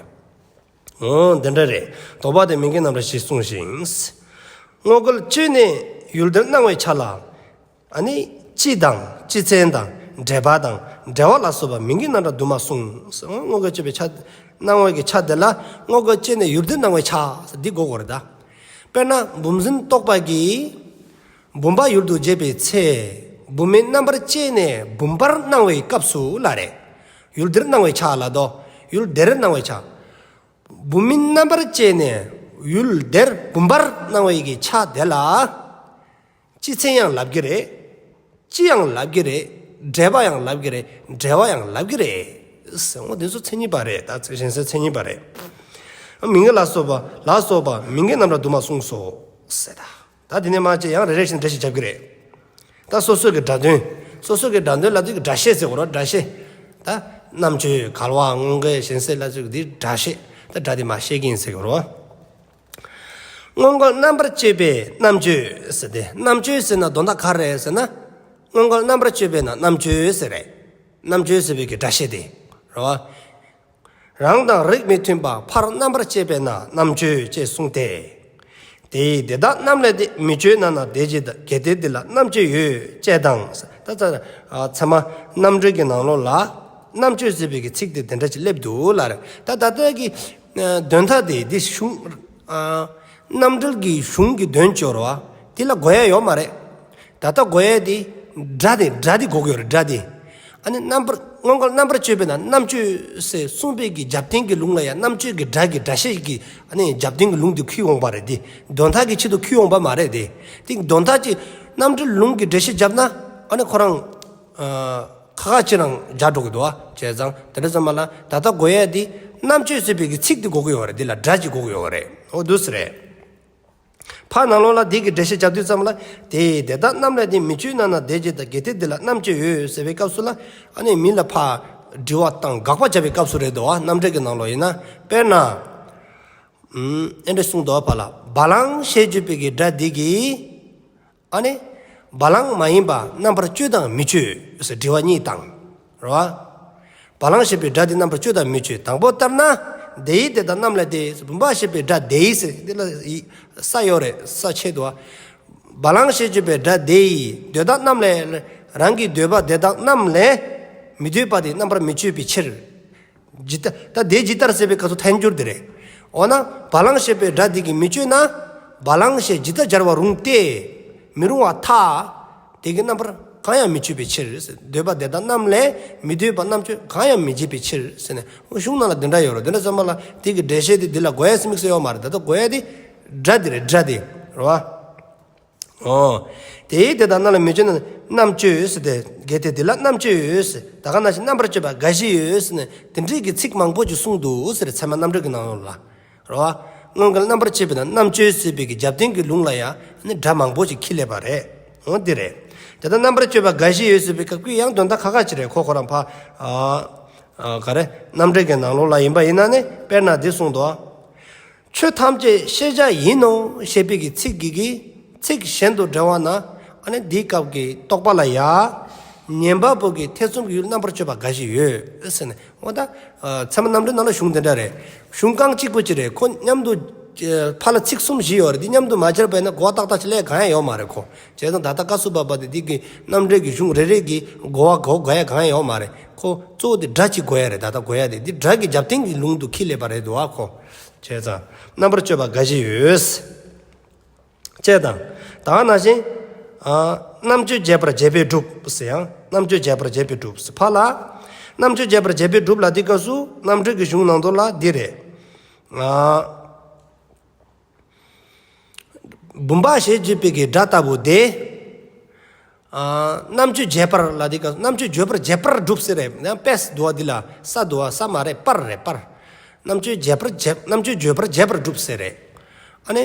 འོ་དེ་འདྲ་རེད། ལྡོག་པ་དེ་མིང་གི་རྣམ་གྲངས་བཞི་གསུངས་ཤིང་། དངོས་འགལ་གཅོད་ནས་ཡུལ་དེར་སྣང་བའི་ཆ་ལ། ཨ་ནི་སྤྱི་དང་སྤྱི་མཚན་དང་འབྲེལ་པ་དང་འབྲེལ་བ་ལ་སོགས་པ་མིང་གི་རྣམ་གྲངས་དུ་མ་གསུངས། དངོས་འགལ་གཅོད་པའི་ཆ་སྣང་བའི་གི་ཆ་དེ་ལ་དངོས་འགལ་གཅོད་ནས་ཡུལ་དེར་སྣང་བའི་ཆ་འདི་གོ་དགོས་རེད་ད། དཔེར་ན་བུམ་འཛིན་རྟོག་པ་གིས་བུམ་པ་ཡུལ་དུ་བྱེད་པའི་ཚེ། བུམ་མིན་རྣམ་པར་བཅད་ནས་བུམ་པར་སྣང་བའི་སྐབས་སུ་ལ་རེད། ཡུལ་དེར་སྣང་བའི་ཆ་ལ་དོ། ཡུལ་དེར་སྣང་བའི་ཆ། བུམ་མིན་རྣམ་པར་བཅད་ནས་ཡུལ་དེར་བུམ་པར་སྣང་བའི་གི་ཆ་དེ་ལ། སྤྱི་མཚན་ཡང་ལབ་ཀྱི་རེད། སྤྱི་ཡང་ལབ་ཀྱི་རེད། འབྲེལ་པ་ཡང་ལབ་ཀྱི་རེད། འབྲེལ་བ་ཡང་ལབ་ཀྱི་རེད། ཟེར་འོ་དེ་ཚོ་མཚན་ཉིད་པ་རེད། ད་གཞན་སེལ་མཚན་ཉིད་པ་རེད། མིང་གི་ལ་སོགས་པ་ལ་སོགས་པ་མིང་གི་རྣམ་གྲངས་དུ་མ་གསུངས་སོ། ཟེར་ད། ད་དེ་ནས་མར་བྱས་ཡང་རེ་རེ་བཞིན་འགྲེལ་བཤད་རྒྱབ་ཀྱི་རེད། ད་སོ་སོའི་གི་སྒྲ་དོན། སོ་སོའི་གི་སྒྲ་དོན་ལབ་དུས་ཀྱི་སྒྲ་བཤད་ཟེར་གོ་ར་སྒྲ་བཤད། ད་རྣམ་གཅོད་འགལ་བ་དངོས་འགལ་གཞན་སེལ་ལབ་དུས་ཀྱི་འདི་སྒྲ་བཤད། ད་སྒྲ་དེ་མར་བཤད་ཀྱི་ཡིན་ཟེར་གོ་ར། དངོས་འགལ་རྣམ་པར་གཅོད་པའི་རྣམ་གཅོད་ཟེར་ཏེ་རྣམ་གཅོད་ཟེར་ན་དོན་དག་ག་རེ་རེད་ཟེར་ན། དངོས་འགལ་རྣམ་པར་གཅོད་པས་ན་རྣམ་གཅོད་ཟེར་རེད། རྣམ་གཅོད་ཟེར་བའི་གི་སྒྲ་བཤད་དེ། རེད་བ། རང་དང་རིགས་མི་མཐུན་པ་ཕར་རྣམ་པར་བཅད་པས་ན་རྣམ་གཅོད་ཅེས་གསུངས་ཏེ། དེ་ཡིས་དེ་དག་རྣམས་ལས་དེ་མི་གཅོད་ན་ན་དེ་ཇི་ལྟར་གལ་ཏེ་འདི་ལ་རྣམ་གཅོད་ཡོད་ཅེས་དང་། ད་ཚ་ཚ་མ་རྣམ་འགྲེལ་གྱི་ནང་ལོགས་ལ་རྣམ་གཅོད་ཟེར་བའི་གི་ཚིག་དེ་དེ་འདྲ་ཅིག་སླེབས་འདུག་ལ་རེད། ད་ད་ལྟ་གི་དོན་དག་དེ་འདི་གཞུང་རྣམ་འགྲེལ་གྱི་གཞུང་གི་དོན་བཅོ་རོ་བ་དེ་ལ་གོ་ཡ་ཡོད་མ་རེད། ད་ལྟ་གོ་ཡ་དེ་སྒྲ་དེ་སྒྲ་དེ་གོ་གི་ཡོད་རེད་སྒྲ་དེ། ཨ་ནི་རྣམ་པར་དངོས་འགལ་རྣམ་པར་གཅོད་པས་ན་རྣམ་གཅོད་ཟེར་གསུངས་པའི་གི་རྒྱབ་རྟེན་གྱི་ལུང་ལ་ཡང་རྣམ་གཅོད་ཀྱི་སྒྲ་གི་སྒྲ་བཤད་ཀྱི་ཨ་ནི་རྒྱབ་རྟེན་གྱི་ལུང་དེ་འཁྱེར་ཡོང་པ་རེད་དེ། དོན་དག་གི་ཆེད་དུ་འཁྱེར་ཡོང་པ་མ་རེད་དེ། དེ་དོན་དག་ཅིག་རྣམ་འགྲེལ་ལུང་གི་འགྲེལ་བཤད་བརྒྱབ་ན་ཨ་ནི་ཁོ་རང་ཁ་ཁ་ཅིག་རང་འཇགས་འགྲོ་གི་འདུག་བ། བྱས་ཙང་དེ་འདྲ་ཙམ་མ་ལ་ད་ལྟ་གོ་ཡ་དེ་རྣམ་གཅོད་ཟེར་བའི་གི་ཚིག་དེ་གོ་གི་ཡོད་རེད། དེ་ལ་སྒྲ་ཅིག་གོ་གི་ཡོད་རེད། འོ་འདུག་སེ་རེད། ཕར་ནང་ལོགས་ལ་དེ་གི་འགྲེལ་བཤད་རྒྱབ་དུས་ཙམ་ལ་དེ་ཡིས་དེ་དག་རྣམས་ལས་དེ་མི་གཅོད་ན་ན་དེ་ཇི་ལྟར་གལ་ཏེ་འདི་ལ་རྣམ་གཅོད་ཡོད་ཟེར་བའི་སྐབས་སུ་ལ་ཨ་ནི་མི་ལ་ཕར་དྲི་བ་དང་དགག་པ་བྱ་བའི་སྐབས་སུ་རེད་དོ། རྣམ་འགྲེལ་གྱི་ནང་ལོགས་ཡིན་ན་དཔེར་ན་ཨེ་འདྲ་གསུངས་འདུག་བ། ལ་བ་ལང་ཞེས་བརྗོད་པའི་གི་སྒྲ་འདི་གིས་ཨ་ནི་བ་ལང་མ་ཡིན་པ་རྣམ་པར་གཅོད་དང་མི་གཅོད་ཟེར་དྲི་བ་གཉིས་དང་རེད་བ། བ་ལང་ཞེས་པའི་སྒྲ་དེ་རྣམ་པར་གཅོད་དང་མི་གཅོད། དང་པོ་ལྟར་ན། དེ་ཡིས་དེ་དག་རྣམས་ལས་དེ། བུམ་པ་ཞེས་པའི་སྒྲ་དེ་ཡིས་ཟེར་འདི་ལ་ཡི་ས་ཡོད་རེད། ས་ཆད་འདུག་བ། བ་ལང་ཞེས་བརྗོད་པའི་སྒྲ་དེ་ཡིས་དེ་དག་རྣམས་ལས། རང་གི་འདོད་པ་དེ་དག་རྣམས་ལས་མི་འདོད་པ་དེ་རྣམ་པར་མི་གཅོད་པའི་ཕྱིར། ཇི་ལྟར་ད་དེ་ཇི་ལྟར་ཟེར་བའི་སྐབས་སུ་ཐལ་འགྱུར་དེ་རེད། འོ་ན་བ་ལང་ཞེས་པའི་སྒྲ་དེ་གིས་མི་གཅོད་ན། བ་ལང་ཞེས་ཇི་ལྟར་སྦྱར་བ་རུང་སྟེ། མི་རུང་བ་ཐལ། དེ་གིས་རྣམ་པར་ གང་ཡང་མི་སྤྱོད་པའི་ཕྱིར། འདོད་པ་དེ་དག་རྣམས་ལས་མི་འདོད་པ་རྣམ་གཅོད་གང་ཡང་མི་བྱེད་པའི་ཕྱིར་ཟེར་ནས། འོ་གཞུང་ནང་ལ་འདི་འདྲ་ཡོད་རེད། འདི་འདྲ་ཙམ་པ་ལ་དེ་གི་འགྲེལ་བཤད་དེ་འདི་ལ་གོ་ཡ་ཟེར་དམིགས་བསལ་ཡོད་མ་རེད། ད་ལྟ་གོ་ཡ་དེ་སྒྲ་དེ་རེད། སྒྲ་དེ་རེད་བ། འོ། དེ་དེ་དག་རྣམས་ལ་མི་སྤྱོད་ན་རྣམ་གཅོད་ཟེར་ཏེ། གལ་ཏེ་དེ་ལ་རྣམ་གཅོད་ཡོད་ཟེར། ད་ག་ནང་བཞིན་རྣམ་པར་དཔྱོད་པ་འགའ་ཞིག་ཡོད་ཟེར་ནས། དེ་འདྲའི་གི་ཚིག་མང་པོ་ཅིག་གསུངས་འདུག་ཟེར། ཚད་མ་རྣམ་འགྲེལ་གྱི་ནང་ལོགས་ལ། རེད་བ། སྔོན་འགལ་རྣམ་པར་དཔྱོད་པས་ན་རྣམ་གཅོད་ཟེར་བའི་གི་རྒྱབ་རྟེན་གྱི་ལུང་ལ་ཡང་ནི་སྒྲ་མང་པོ་ཅིག་ཁྱེར་སླེབས་པ་རེད། འོ་འདི་རེད། དེ་ལྟར་རྣམ་པར་དཔྱོད་པ་འགའ་ཞིག་ཡོད་ཟེར་བའི་སྐབས་ཀྱི་ཡང་དོན་དག་ཁ་ཁ་ཅིག་རེད། ཁོ་ཁོ་རང་ཕ། ཨ། ཨ། ག་རེ། རྣམ་འགྲེལ་གྱི་ནང་ལོགས་ལ་ཡིན་པ་ཡིན་ན་ནི། དཔེར་ན་འདི་གསུངས་འདུག། ཆོས་ཐམས་ཅད་ཤེས་བྱ་ཡིན་ནོ་ཞེས་པའི་གི་ཚིག་གི་གི་ཚིག་གཞན་དུ་འགྲེལ་བ་ན། ཨ་ནི་འདིའི་སྐབས་ཀྱི་རྟོག་པ་ལ་ཡ། ཉན་པ་པོ་གི་ཐེ་ཚོམ་གྱི་ཡུལ་རྣམ་པར་དཔྱོད་པ་འགའ་ཞིག་ཡོད་ཟེར་ནས། འོ་ད། ཨ། ཚད་མ་རྣམ་འགྲེལ་ནང་ལ་གཞུང་དེ་འདྲ་རེད། གཞུང་རྐང་གཅིག་པོ་ཅིག་རེད། ཁོ་མཉམ་དུ། ཨ། ཕར་ལ་ཚིག་གསུམ་བཞི་ཡོད་རེད། འདི་མཉམ་དུ་མ་སྦྱར་བས་ན་གོ་བ་ཏག་ཏག་ཅིག་ལས་གང་ཡང་ཡོད་མ་རེད་ཁོ། བྱས་ཙང་ད་ལྟ་སྐབས་སུ་བབ་པ་དེ་འདི་གི་རྣམ་འགྲེལ་གྱི་གཞུང་རེ་རེ་གི་གོ་བ་གོ་དགོས་ཡ་གང་ཡང་ཡོད་མ་རེད་ཁོ། གཙོ་བོ་དེ་སྒྲ་གཅིག་གོ་ཡ་རེད། ད་ལྟ་གོ་ཡ་དེ་འདི་སྒྲ་གི་རྒྱབ་རྟེན་གྱི་ལུང་དུ་ཁྱེར་སླེབས་པ་རེད་འདུག་ཨ་ཁོ། བྱས་ཙང་རྣམ་པར་དཔྱོད་པ་འགའ་ཞིག་ཡོད། ཅེས་དང་། ད་ག་ནང་བཞིན། ཨ། རྣམ་དཔྱོད་རྒྱས་པར་བྱེད་པས་སྒྲུབ་ཟེར་ཡང་། རྣམ་དཔྱོད་རྒྱས་པར་བྱེད་པས་སྒྲུབ་ཟེར་ཕར་ལ། རྣམ་དཔྱོད་རྒྱས་པར་བྱེད་པས་སྒྲུབ་ལ་དེའི་སྐབས་སུ་རྣམ་འགྲེལ་གྱི་གཞུང་ནང་དུ་ལ་འདི་རེད། ཨ། བུམ་པ་ཞེས་བརྗོད་པའི་གི་སྒྲ་ལྟ་བུ་དེ། ཨ། རྣམ་དཔྱོད་རྒྱས་པར་ལ་དེའི་སྐབས་སུ་རྣམ་དཔྱོད་བརྗོད་པར་བྱེད་པར་སྒྲུབ་ཟེར་རེད། ཡང་པས་འདུག་བ། འདི་ལ་ས་འདུག་བ། ས་མ་རེད། པར་རེད། པར། རྣམ་དཔྱོད་རྒྱས་པར་བྱེད། རྣམ་དཔྱོད་བརྗོད་པར་བྱེད་པར་སྒྲུབ་ཟེར་རེད། ཨ་ནི།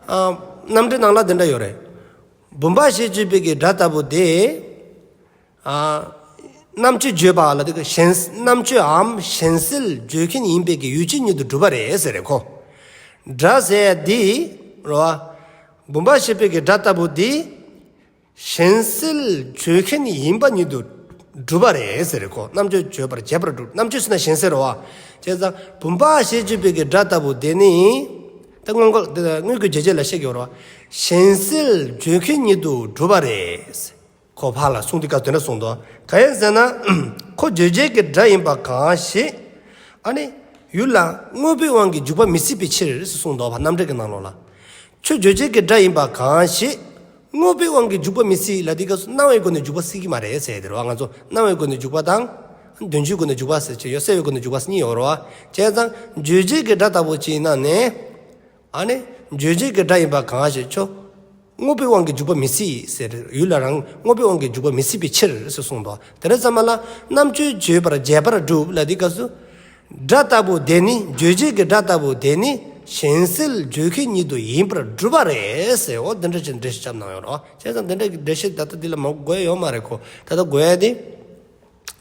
ཨ། རྣམ་འགྲེལ་ནང་ལ་དེ་འདྲ་ཡོད་རེད། བུམ་པ་ཞེས་བརྗོད་པའི་གི་སྒྲ་ལྟ་བུ་དེ། ཨ། རྣམ་དཔྱོད་བརྗོད་པ་ལ་དེ་གི་གཞན། རྣམ་དཔྱོད་འམ་གཞན་སེལ་བརྗོད་མཁན་ཡིན་པའི་གི་ཡུལ་ཅན་ཉིད་དུ་གྲུབ་པ་རེད་ཟེར་རེད་ཁོ། སྒྲ་ཟེར་འདི་རོ། བུམ་པ་ཞེས་པའི་གི་སྒྲ་ལྟ་བུ་འདི། གཞན་སེལ་བརྗོད་མཁན་ཡིན་པ་ཉིད་དུ་གྲུབ་པ་རེད་ཟེར་རེད་ཁོ། རྣམ་དཔྱོད་བརྗོད་པར་བྱེད་པར་གྲུབ། རྣམ་དཔྱོད་ཟེར་ན་གཞན་སེལ་རོ། བྱས་ཙང་བུམ་པ་ཞེས་བརྗོད་པའི་གི་སྒྲ་ལྟ་བུ་དེ་ནི། ད་སྔོན་འགལ་དེ་དངོས་ཀྱི་རྗོད་བྱེད་ལ་བཤད་ཀྱི་ཡོད་རོ། གཞན་སེལ་བརྗོད་མཁན་ཉིད་དུ་གྲུབ་པ་རེད། ཁོ་ཕར་ལ་གསུངས་དུས་སྐབས་དེ་འདྲ་གསུངས་འདུག། གང་ཡིན་ཟེར་ན། ཁོ་རྗོད་བྱེད་ཀྱི་སྒྲ་ཡིན་པ་གང་ཞིག། ཨ་ནི། ཡུལ་ལ་དངོས་པོའི་དབང་གིས་འཇུག་པ་མི་སྲིད་པའི་ཕྱིར་གསུངས་འདུག་བ། རྣམ་འགྲེལ་གྱི་ནང་ལོགས་ལ། ཁྱོད་རྗོད་བྱེད་ཀྱི་སྒྲ་ཡིན་པ་གང་ཞིག། དངོས་པོའི་དབང་གིས་འཇུག་པ་མི་སྲིད་ལ་དེའི་སྐབས་སུ་སྣང་བའི་སྒོ་ནས་འཇུག་པ་སྲིད་ཀྱི་མ་རེད་ཟེར་དེ་རེད་བ། ང་ཚོ་སྣང་བའི་སྒོ་ནས་འཇུག་པ་དང་། དོན་སྤྱིའི་སྒོ་ནས་འཇུག་པ་ཟེར་གྱི་ཡོད། སེལ་བའི་སྒོ་ནས་འཇུག་པ་ཟེར་གཉིས་ཡོད་རེད་བ། བྱས་ཙང་རྗོད་བྱེད་ཀྱི་སྒྲ་ལྟ་བུ་ཅིག་ཡིན་ན་ནི། ཨ་ནི། རྗོད་བྱེད་ཀྱི་སྒྲ་ཡིན་པ་གང་ཞིག་ཁྱོད། དངོས་པོའི་དབང་གིས་འཇུག་པ་མི་སྲིད་ཟེར། ཡུལ་ལ་རང་དངོས་པོའི་དབང་གིས་འཇུག་པ་མི་སྲིད་པའི་ཕྱིར་ཟེར་གསུངས་འདུག། དེ་འདྲ་ཙམ་པ་ལ་རྣམ་དཔྱོད་བརྗོད་པར་བྱེད་པར་སྒྲུབ་ལ་དེའི་སྐབས་སུ། སྒྲ་ལྟ་བུ་དེ་ནི། རྗོད་བྱེད་ཀྱི་སྒྲ་ལྟ་བུ་དེ་ནི་གཞན་སེལ་བརྗོད་མཁན་ཉིད་དུ་ཡིན་པར་གྲུབ་པ་རེད་ཟེར། འོ་འདི་འདྲ་ཅིག་འགྲེལ་བཤད་བརྒྱབ་གནང་ཡོད་རེད། བྱས་ཙང་འདི་འདྲ་གི་འགྲེལ་བཤད་ད་ལྟ་འདི་ལ་མང་པོ་དགོས་ཡ་ཡོད་མ་རེད་ཁོ། ད་ལྟ་དགོས་ཡ་དེ།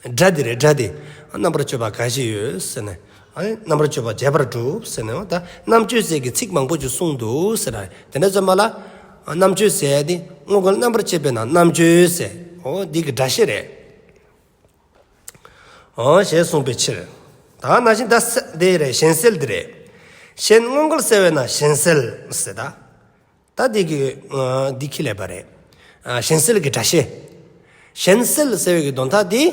སྒྲ་འདི་རེད། སྒྲ་འདི། རྣམ་པར་དཔྱོད་པ་འགའ་ཞིག་ཡོད་ཟེར་ནས། ཨ་ནི་རྣམ་པར་དཔྱོད་པ་བྱེད་པར་གྲུབ་ཟེར་ནས། འོ་ད་རྣམ་དཔྱོད་ཟེར་གྱི་ཚིག་མང་པོ་ཅིག་གསུངས་འདུག་ཟེར་ར། དེ་འདྲ་ཙམ་པ་ལ། རྣམ་དཔྱོད་ཟེར་ཡ་དེ་སྔོན་འགལ་རྣམ་པར་དཔྱོད་པས་ན་རྣམ་དཔྱོད་ཟེར། འོ་འདི་གི་སྒྲ་བཤད་རེད། འོ་ཞེས་གསུངས་པའི་ཕྱིར། ད་ནང་བཞིན་ད་སེ་དེ་རེད། གཞན་སེལ་འདི་རེད། གཞན་སྔོན་འགལ་སེལ་བས་ན་གཞན་སེལ་ཟེར་ད། ད་འདི་གི། ཨ། འདི་ཁྱེར་སླེབས་པ་རེད། ཨ། གཞན་སེལ་གྱི་སྒྲ་བཤད། གཞན་སེལ་ཟེར་བའི་གི་དོན་དག་འདི།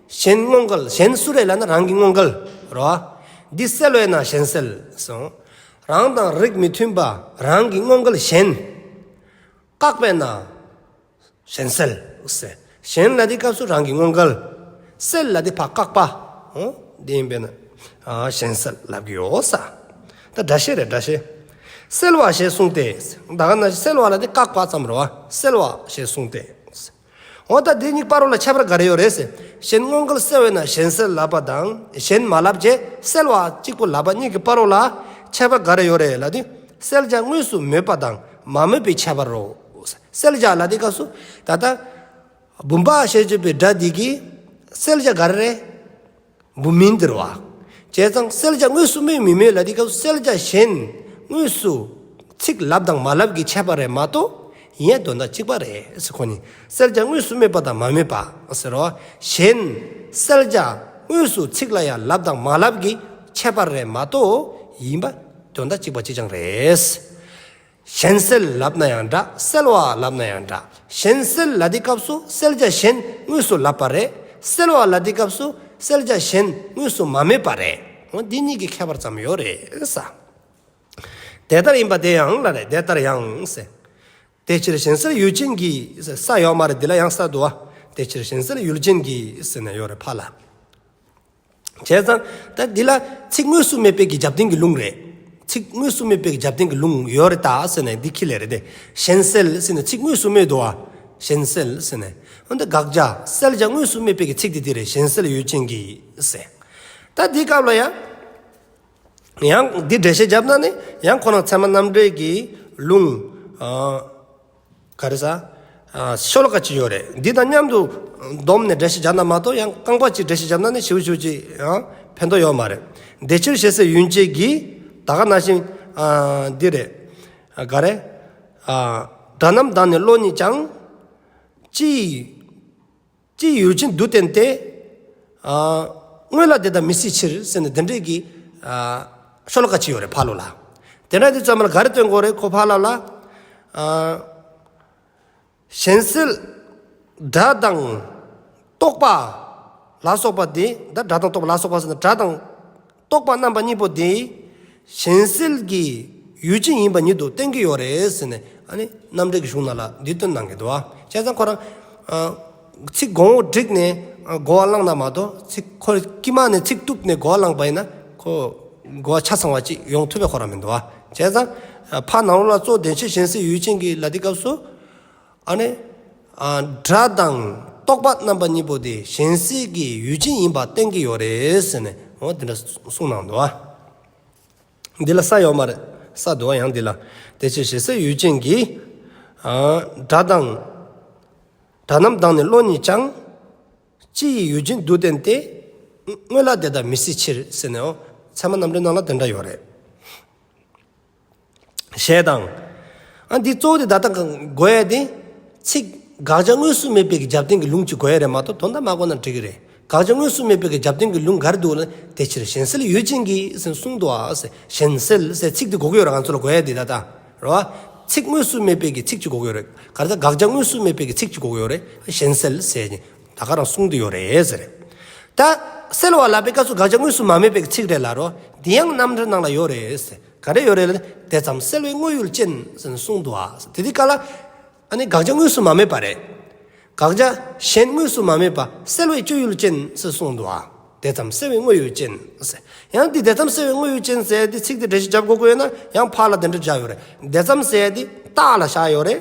གཞན་སྔོན་འགལ། གཞན་སུ་རེད་ལབ་ན་རང་གི་སྔོན་འགལ་རོ། འདི་སེལ་བས་ན་གཞན་སེལ་གསུངས། རང་དང་རིགས་མི་མཐུན་པ་རང་གི་སྔོན་འགལ་གཞན། བཀག་པས་ན། གཞན་སེལ་ཟེར། གཞན་ལ་དེའི་སྐབས་སུ་རང་གི་སྔོན་འགལ། སེལ་ལ་དེ་ཕར་བཀག་པ། འོ། འདི་ཡིན་པས་ན། ཨ། གཞན་སེལ་ལབ་ཀྱི་ཡོད་ས། ད་སྒྲ་བཤད་རེད། སྒྲ་བཤད། སེལ་བ་ཞེས་གསུངས་ཏེ། ད་ག་ན་སེལ་བ་ལ་དེ་བཀག་པ་ཙམ་རེད་བ། སེལ་བ་ཞེས་གསུངས་ཏེ། འོ་ད་དེ་གཉིས་བར་རོ་ལ་ཁྱད་པར་ག་རེ་ཡོད་རེད་ཟེར། གཞན་སྔོན་འགལ་སེལ་བས་ན་གཞན་སེལ་ལབ་པ་དང་གཞན་མ་ལབ་བྱས་སེལ་བ་གཅིག་པོ་ལབ་པ་གཉིས་ཀྱི་བར་རོ་ལ་ཁྱད་པར་ག་རེ་ཡོད་རེད་ལབ་དུས། སེལ་བྱ་དངོས་སུ་མེད་པ་དང་མ་མེད་པའི་ཁྱད་པར་རོ། སེལ་བྱ་ལ་དེའི་སྐབས་སུ་ད་ལྟ་བུམ་པ་ཞེས་བརྗོད་པའི་སྒྲ་འདི་གི་སེལ་བྱ་ག་རེ་རེད། བུམ་མིན་འདིར་བ། བྱས་ཙང་སེལ་བྱ་དངོས་སུ་མེད་མི་མེད་ལ་དེའི་སྐབས་སུ་སེལ་བྱ་གཞན་དངོས་སུ་ཚིག་ལབ་དང་མ་ལབ་ཀྱི་ཁྱད་པར་རེད་མ་གཏོགས་ཡིན་ཡ་དོན་དག་གཅིག་པ་རེད་ཟེར། ཁོ་ནི་སེལ་བྱ་དངོས་སུ་མེད་པ་དང་མ་མེད་པ་ཟེར་རོ། གཞན་སེལ་བྱ་དངོས་སུ་ཚིག་ལ་ཡང་ལབ་དང་མ་ལབ་ཀྱི་ཁྱད་པར་རེད་མ་གཏོགས་ཡིན་པ་དོན་དག་གཅིག་པ་གཅིག་རྐྱང་རེད། གཞན་སེལ་ལབ་ན་ཡང་འདྲ། སེལ་བ་ལབ་ན་ཡང་འདྲ། གཞན་སེལ་ལ་དེའི་སྐབས་སུ་སེལ་བྱ་གཞན་དངོས་སུ་ལབ་པ་རེད། སེལ་བ་ལ་དེའི་སྐབས་སུ་སེལ་བྱ་གཞན་དངོས་སུ་མ་མེད་པ་རེད། འོ་འདི་གཉིས་ཀྱི་ཁྱད་པར་ཙམ་ཡོད་རེད་ས། དེ་ལྟར་ཡིན་པ་དེ་ཡང་ལ་རེད། དེ་ལྟར་ཡང་ཟེར། དེ་ཕྱིར་གཞན་སེལ་ཡུལ་ཅན་གྱི་ས་ཡོད་མ་རེད། འདི་ལ་ཡང་ས་འདུག་བ། དེ་ཕྱིར་གཞན་སེལ་ཡུལ་ཅན་གྱི་ཟེར་ནས་ཡོད་རེད་ཕར་ལ། བྱས་ཙང་ད་འདི་ལ་ཚིག་དངོས་སུ་མེད་པའི་གི་རྒྱབ་རྟེན་གྱི་ལུང་རེད། ཚིག་དངོས་སུ་མེད་པའི་གི་རྒྱབ་རྟེན་གྱི་ལུང་ཡོད་རེད་ད་ཟེར་ནས་འདི་ཁྱི་ལས་རེད་དེ། གཞན་སེལ་ཟེར་ནས་ཚིག་དངོས་སུ་མེད་དོ་བ། གཞན་སེལ་ཟེར་ནས། འོན་ཏེ་དགག་བྱ་སེལ་བྱ་དངོས་སུ་མེད་པའི་གི་ཚིག་དེ་འདི་རེད། གཞན་སེལ་ཡུལ་ཅན་གྱི་ཟེར། ད་འདི་སྐབས་ལ་ཡང་། ཡང་འདི་འགྲེལ་བཤད་བརྒྱབ་ན་ནི་ཡང་ཁོ་རང་ཚད་མ་རྣམ་འགྲེལ་གྱི་ལུང་། ཨ། ག་རེ་ཟ། ཨ། ཤོ་ལོ་ཀ་ཅིག་ཡོད་རེད། འདི་དང་མཉམ་དུ་བསྡོམས་ནས་འགྲེལ་བཤད་བརྒྱབ་ན་མ་གཏོགས་ཡང་རྐང་པ་གཅིག་འགྲེལ་བཤད་བརྒྱབ་ན་ནི་ཞིབ་ཞིབ་ཅིག་ཡང་ཕན་ཐོགས་ཡོད་མ་རེད། དེ་ཕྱིར་གཞན་སེལ་ཡུལ་ཅན་གྱི་ད་ག་ནང་བཞིན། ཨ། འདི་རེད། ཨ། ག་རེ། ཨ། སྒྲ་རྣམས་དང་ནི་བློ་ཉིད་ཀྱང་། སྤྱི་ཡི། སྤྱི་ཡུལ་ཅན་དུ་བསྟན་ཏེ། ཨ། དངོས་ལ་དེ་ལྟར་མི་སྲིད་ཕྱིར་ཟེར་ནས་དེ་འདྲའི་གི། ཨ། ཤོ་ལོ་ཀ་ཅིག་ཡོད་རེད་ཕར་ལོགས་ལ། དེ་འདྲ་དེ་ཚང་མ་ལ་ག་རེ་སྟོན་དགོས་རེད་ཁོ་ཕར་ལོགས་ལ། ཨ། གཞན་སེལ། སྒྲ་དང་། རྟོག་པ། ལ་སོགས་པ་དེ་ད་སྒྲ་དང་རྟོག་པ་ལ་སོགས་པ་ཟེར་ན་སྒྲ་དང་། རྟོག་པ་རྣམ་པ་གཉིས་པོ་དེ། གཞན་སེལ་གྱི་ཡུལ་ཅན་ཡིན་པ་ཉིད་དུ་བསྟན་གྱི་ཡོད་རེད་ཟེར་ནས་ཨ་ནི་རྣམ་འགྲེལ་གྱི་གཞུང་ནང་ལ་འདི་སྟོན་གནང་གི་འདུག་བ། བྱས་ཙང་ཁོ་རང་། ཨ། ཚིག་གོང་འོག་བསྒྲིགས་ནས་ཨ་གོ་བ་བླངས་ན་མ་གཏོགས་ཚིག་ཁོ་དཀྱིལ་མ་ནས་ཚིག་གཏུབ་ནས་གོ་བ་བླངས་པ་ཡིན་ན་ཁོ་གོ་བ་ཆ་ཚང་བ་ཅིག་ཡོང་ཐུབ་པའི་ཁོ་རང་མི་འདུག་བ། བྱས་ཙང་ཨ་ཕར་ནང་ལོགས་ལ་གཙོ་བོ་དེ་ཕྱིར་གཞན་སེལ་ཡུལ་ཅན་གྱི་ལ་དེ་སྐབས་སུ། ཨ་ནི། ཨ། སྒྲ་དང་རྟོག་པ་རྣམ་པ་གཉིས་པོ་དེ་གཞན་སེལ་གྱི་ཡུལ་ཅན་ཡིན་པ་བསྟན་གྱི་ཡོད་རེད་ཟེར་ནས་འོ་དེ་འདྲ་གསུངས་གནང་འདུག་ཨ། འདི་ལ་ས་ཡོད་མ་རེད། ས་འདུག་ཨ་ཡང་འདི་ལ། དེ་ཕྱིར་གཞན་སེལ་ཡུལ་ཅན་གྱི། ཨ། སྒྲ་དང་། སྒྲ་རྣམས་དང་ནི་བློ་ཉིད་ཀྱང་། སྤྱི་ཡི་ཡུལ་ཅན་དུ་བསྟན་ཏེ། དངོས་ལ་དེ་ལྟར་མི་སྲིད་ཕྱིར་ཟེར་ནས་འོ་ཚད་མ་རྣམ་འགྲེལ་ནང་ལ་དེ་འདྲ་ཡོད་རེད། ཞེས་དང་། ཨ་འདི་གཙོ་བོ་དེ་ད་ལྟ་གོ་ཡ་དེ། ཚིག་དགག་བྱ་དངོས་སུ་མེད་པའི་གི་རྒྱབ་རྟེན་གྱི་ལུང་གཅིག་གོ་ཡ་རེད་མ་གཏོགས་དོན་དག་མ་གོ་ན་འགྲིག་གི་རེད། དགག་བྱ་དངོས་སུ་མེད་པའི་གི་རྒྱབ་རྟེན་གྱི་ལུང་ག་རེ་འདུག་ལ་དེ་ཕྱིར་གཞན་སེལ་ཡུལ་ཅན་གྱི་ཟེར་གསུངས་འདུག་ཨ་ཟེར་གཞན་སེལ་ཟེར་ཚིག་དེ་གོ་གི་ཡོད་རེད་ང་ཚོ་ལ་གོ་ཡ་དེ་ད་ལྟ་རེད་བ། ཚིག་དངོས་སུ་མེད་པའི་གི་ཚིག་གཅིག་གོ་གི་ཡོད་རེད། ག་རེ་ད་དགག་བྱ་དངོས་སུ་མེད་པའི་གི་ཚིག་གཅིག་གོ་གི་ཡོད་རེད། གཞན་སེལ་ཟེར་གྱི་ད་ག་རང་གསུངས་འདུག་ཡོད་རེད་ཟེར། ད་སེལ་བ་ལབ་པའི་སྐབས་སུ་དགག་བྱ་དངོས་སུ་མ་མེད་པའི་གི་ཚིག་རེད་ལ་རོ། དེ་ཡང་རྣམ་འགྲེལ་ནང་ལ་ཡོད་རེད་ཟེར། ག་རེ་ཡོད་རེད་ལ། དེ་ཙམ་སེལ་བའི་དངོས་ཡུལ་ཅན་ཟེར་ནས་གསུངས་འདུག་ཨ། དེ་དུས་སྐབས་ལ། ཨ་ནི་དགག་བྱ་དངོས་སུ་མ་མེད་པ་རེད། དགག་བྱ་གཞན་དངོས་སུ་མ་མེད་པ་སེལ་བའི་སྤྱོད་ཡུལ་ཅན་ཟེར་གསུངས་འདུག་ཨ། དེ་ཙམ་སེལ་བའི་དངོས་ཡུལ་ཅན་ཟེར། ཡང་འདི་དེ་ཙམ་སེལ་བའི་དངོས་ཡུལ་ཅན་ཟེར་དེ་ཚིག་དེ་འགྲེལ་བཤད་རྒྱབ་དགོས་དགོས་ཡོད་ན་ཡང་ཕར་ལ་དེ་འདྲ་བྱ་ཡོད་རེད། དེ་ཙམ་ཟེར་དེ་རྟགས་ལ་བཞག་ཡོད་རེད།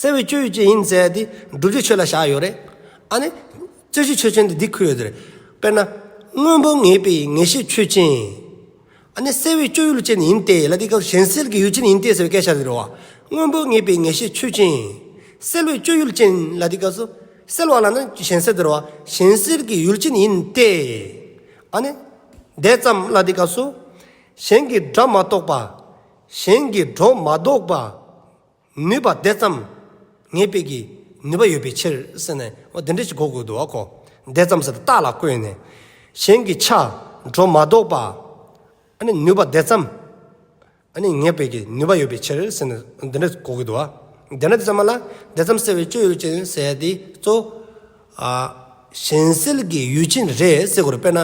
སེལ་བའི་སྤྱོད་ཡུལ་ཅན་ཡིན་ཟེར་དེ་བསྒྲུབ་བྱའི་ཆོས་ལ་བཞག་ཡོད་རེད། ཨ་ནི། རྩོད་གཞི་ཆོས་ཅན་དེ་འདི་འཁོད་ཡོད་རེད། དཔེར་ན། སྔོན་པོ་ངེས་པའི་ངེས་ཤེས་ཆོས་ཅན། ཨ་ནི་སེལ་བའི་སྤྱོད་ཡུལ་ཅན་ཡིན་ཏེ་ལ་དེ་སྐབས་གཞན་སེལ་གྱི་ཡུལ་ཅན་ཡིན་ཏེ་ཟེར་བའི་སྐད་ཆ་དེ་རེད་བ། སྔོན་པོ་ངེས་པའི་ངེས་ཤེས་ཆོས་ཅན། སེལ་བའི་སྤྱོད་ཡུལ་ཅན་ལ་དེ་སྐབས་སུ། སེལ་བ་ལ་ནི་གཞན་སེལ་དེ་རེད་བ། གཞན་སེལ་གྱི་ཡུལ་ཅན་ཡིན་ཏེ། ཨ་ནི། དེ་ཙམ་ལ་དེ་སྐབས་སུ། གཞན་གྱི་སྒྲ་མ་རྟོགས་པ། གཞན་གྱི་སྒྲ་མ་རྟོགས་པ། ནུས་པ་དེ་ཙམ་ངེས་པའི་གི་ནུས་པ་ཡོད་པའི་ཕྱིར་ཟེར་ནས་འོ་དེ་འདྲ་ཞིག་གོ་དགོས་འདུག་བ་ཁོ། དེ་ཙམ་ཟེར་ཏེ་རྟགས་ལ་བཀོད་ནས། གཞན་གྱི་ཆ་འགྲོ་མ་ལྡོག་པ། ཨ་ནི་ནུས་པ་དེ་ཙམ། ཨ་ནི་ངེས་པའི་གི་ནུས་པ་ཡོད་པའི་ཕྱིར་ཟེར་ནས་དེ་འདྲ་གོ་གི་འདུག་བ། དེ་འདྲ་དེ་ཙམ་ལ་དེ་ཙམ་སེལ་བའི་སྤྱོད་ཡུལ་ཅན་ཟེར་དེ་གཙོ། ཨ། གཞན་སེལ་གྱི་ཡུལ་ཅན་རེད་ཟེར་དགོས་རེད། དཔེར་ན།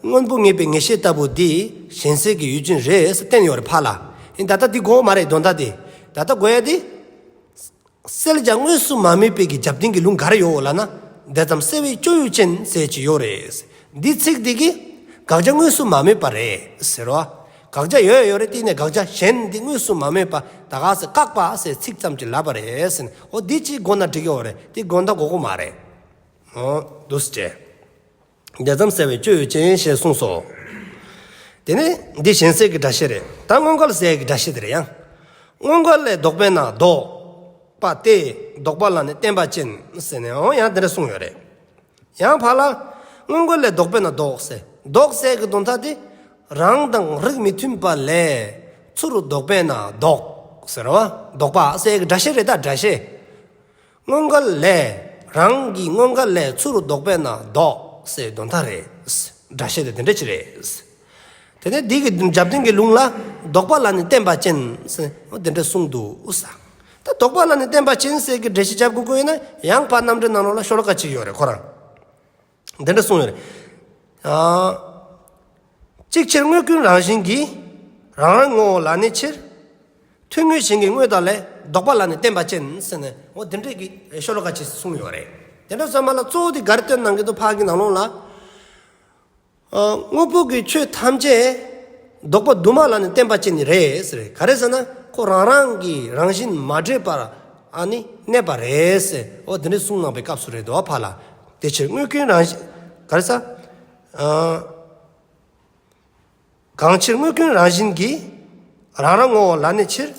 སྔོན་པོ་ངེས་པའི་ངེས་ཤེས་ལྟ་བུ་འདི་གཞན་སེལ་གྱི་ཡུལ་ཅན་རེད་ཟེར་བསྟན་ཡོད་རེད་ཕར་ལ། ཡིན་ད་ལྟ་འདི་གོ་མ་རེད་དོན་དག་འདི། ད་ལྟ་གོ་ཡ་འདི། སེལ་བྱ་དངོས་སུ་མ་དམིགས་པའི་གི་རྒྱབ་རྟེན་གྱི་ལུང་ག་རེ་ཡོད་ལབ་ན། དེ་ཙམ་སེལ་བའི་སྤྱོད་ཡུལ་ཅན་ཟེར་གྱི་ཡོད་རེད། འདི་ཚིག་འདི་གིས་དགག་བྱ་དངོས་སུ་མ་དམིགས་པ་རེད་ཟེར་བ། དགག་བྱ་ཡོད་ཡོད་རེད་དེ་ནས་དགག་བྱ་གཞན་འདི་དངོས་སུ་མ་དམིགས་པ་ད་ག་ཟེ་བཀག་པ་ཟེར་ཚིག་ཙམ་གྱིས་ལབ་པ་རེད་ཟེར་ནས་འོ་འདི་གཅིག་གོ་ན་འགྲིག་གི་ཡོད་རེད། འདི་དགོངས་དག་དགོས་ཀྱི་མ་རེད། འོ་འདུག་སེ་བྱས། དེ་ཙམ་སེལ་བའི་སྤྱོད་ཡུལ་ཅན་ཞེས་གསུངས་སོ། དེ་ནས་འདི་གཞན་སེལ་གྱི་སྒྲ་བཤད་རེད། ད་སྔོན་འགལ་སེལ་གྱི་སྒྲ་བཤད་དེ་རེད་ཡང་། སྔོན་འགལ་ལས་ལྡོག་པས་ན་ལྡོག་པ་སྟེ་ལྡོག་པ་ལ་ནི་བརྟེན་པ་ཅན་ཟེར་ནས་འོ་ཡང་དེ་འདྲ་གསུངས་ཡོད་རེད། ཡང་ཕར་ལ། སྔོན་འགལ་ལས་ལྡོག་པས་ན་ལྡོག་སེལ། ལྡོག་སེལ་གྱི་དོན་དག་དེ། རང་དང་རིགས་མི་མཐུན་པ་ལས་ཚུར་ལྡོག་པས་ན་ལྡོག་ཟེར་བ། ལྡོག་པ་སེལ་གྱི་སྒྲ་བཤད་རེད་ད་སྒྲ་བཤད། སྔོན་འགལ་ལས་རང་གི་སྔོན་འགལ་ལས་ཚུར་ལྡོག་པས་ན་ལྡོག་སེལ་དོན་དག་རེད། སྒྲ་བཤད་དེ་དེ་འདྲ་ཅིག་རེད། དེ་ནས་འདི་གི་རྒྱབ་རྟེན་གྱི་ལུང་ལ་ལྡོག་པ་ལ་ནི་བརྟེན་པ་ཅན་ཟེར་འོ་དེ་འདྲ་གསུངས་འདུག་ས། ད་ལྡོག་པ་ལ་ནི་བརྟེན་པ་ཅན་ཟེར་གྱི་འགྲེལ་བཤད་རྒྱབ་དགོས་ཀྱི་ཡོད་ན་ཡང་ཕར་རྣམ་འགྲེལ་ནང་ལོགས་ལ་ཤོ་ལོ་ཀ་གཅིག་ཡོད་རེད་ཁོ་རང་། དེ་འདྲ་གསུངས་ཡོད་རེད། ཨ། གཅིག་ཕྱིར་དངོས་ཀུན་རང་བཞིན་གྱིས། རང་རང་ངོ་བོ་ལ་ནི་ཕྱིར། ཐུན་དངོས་གཞན་གྱི་དངོས་དག་ལས། ལྡོག་པ་ལ་ནི་བརྟེན་པ་ཅན་ཟེར་ནས་འོ་དེ་འདྲས་ཀྱི་ཤོ་ལོ་ཀ་གཅིག་གསུངས་ཡོད་རེད། དེ་འདྲ་ཙམ་མ་ལ་གཙོ་བོ་དེ་ག་རེ་སྟོན་གནང་གི་འདུག་ཕར་གི་ནང་ལོགས་ལ། ཨ། དངོས་པོ་གི་ཆོས་ཐམས་ཅད་ལྡོག་པ་དུ་མ་ལ་ནི་བརྟེན་པ་ཅན་རེད་ཟེར། ག་རེ་ཟེར་ན་ཁོ་རང་རང་གི་རང་བཞིན་མ་འདྲེས་པར་ཨ་ནི་གནས་པ་རེད་ཟེར། འོ་དེ་འདྲ་གསུངས་གནང་པའི་སྐབས་སུ་རེད་འདུག་ཕར་ལ། དེ་ཕྱིར་དངོས་ཀུན་རང་བཞིན་ག་རེ་ཟེར། ཨ། གང་ཕྱིར་དངོས་ཀུན་རང་བཞིན་གྱིས། རང་རང་ངོ་བོ་ལ་གནས་ཕྱིར།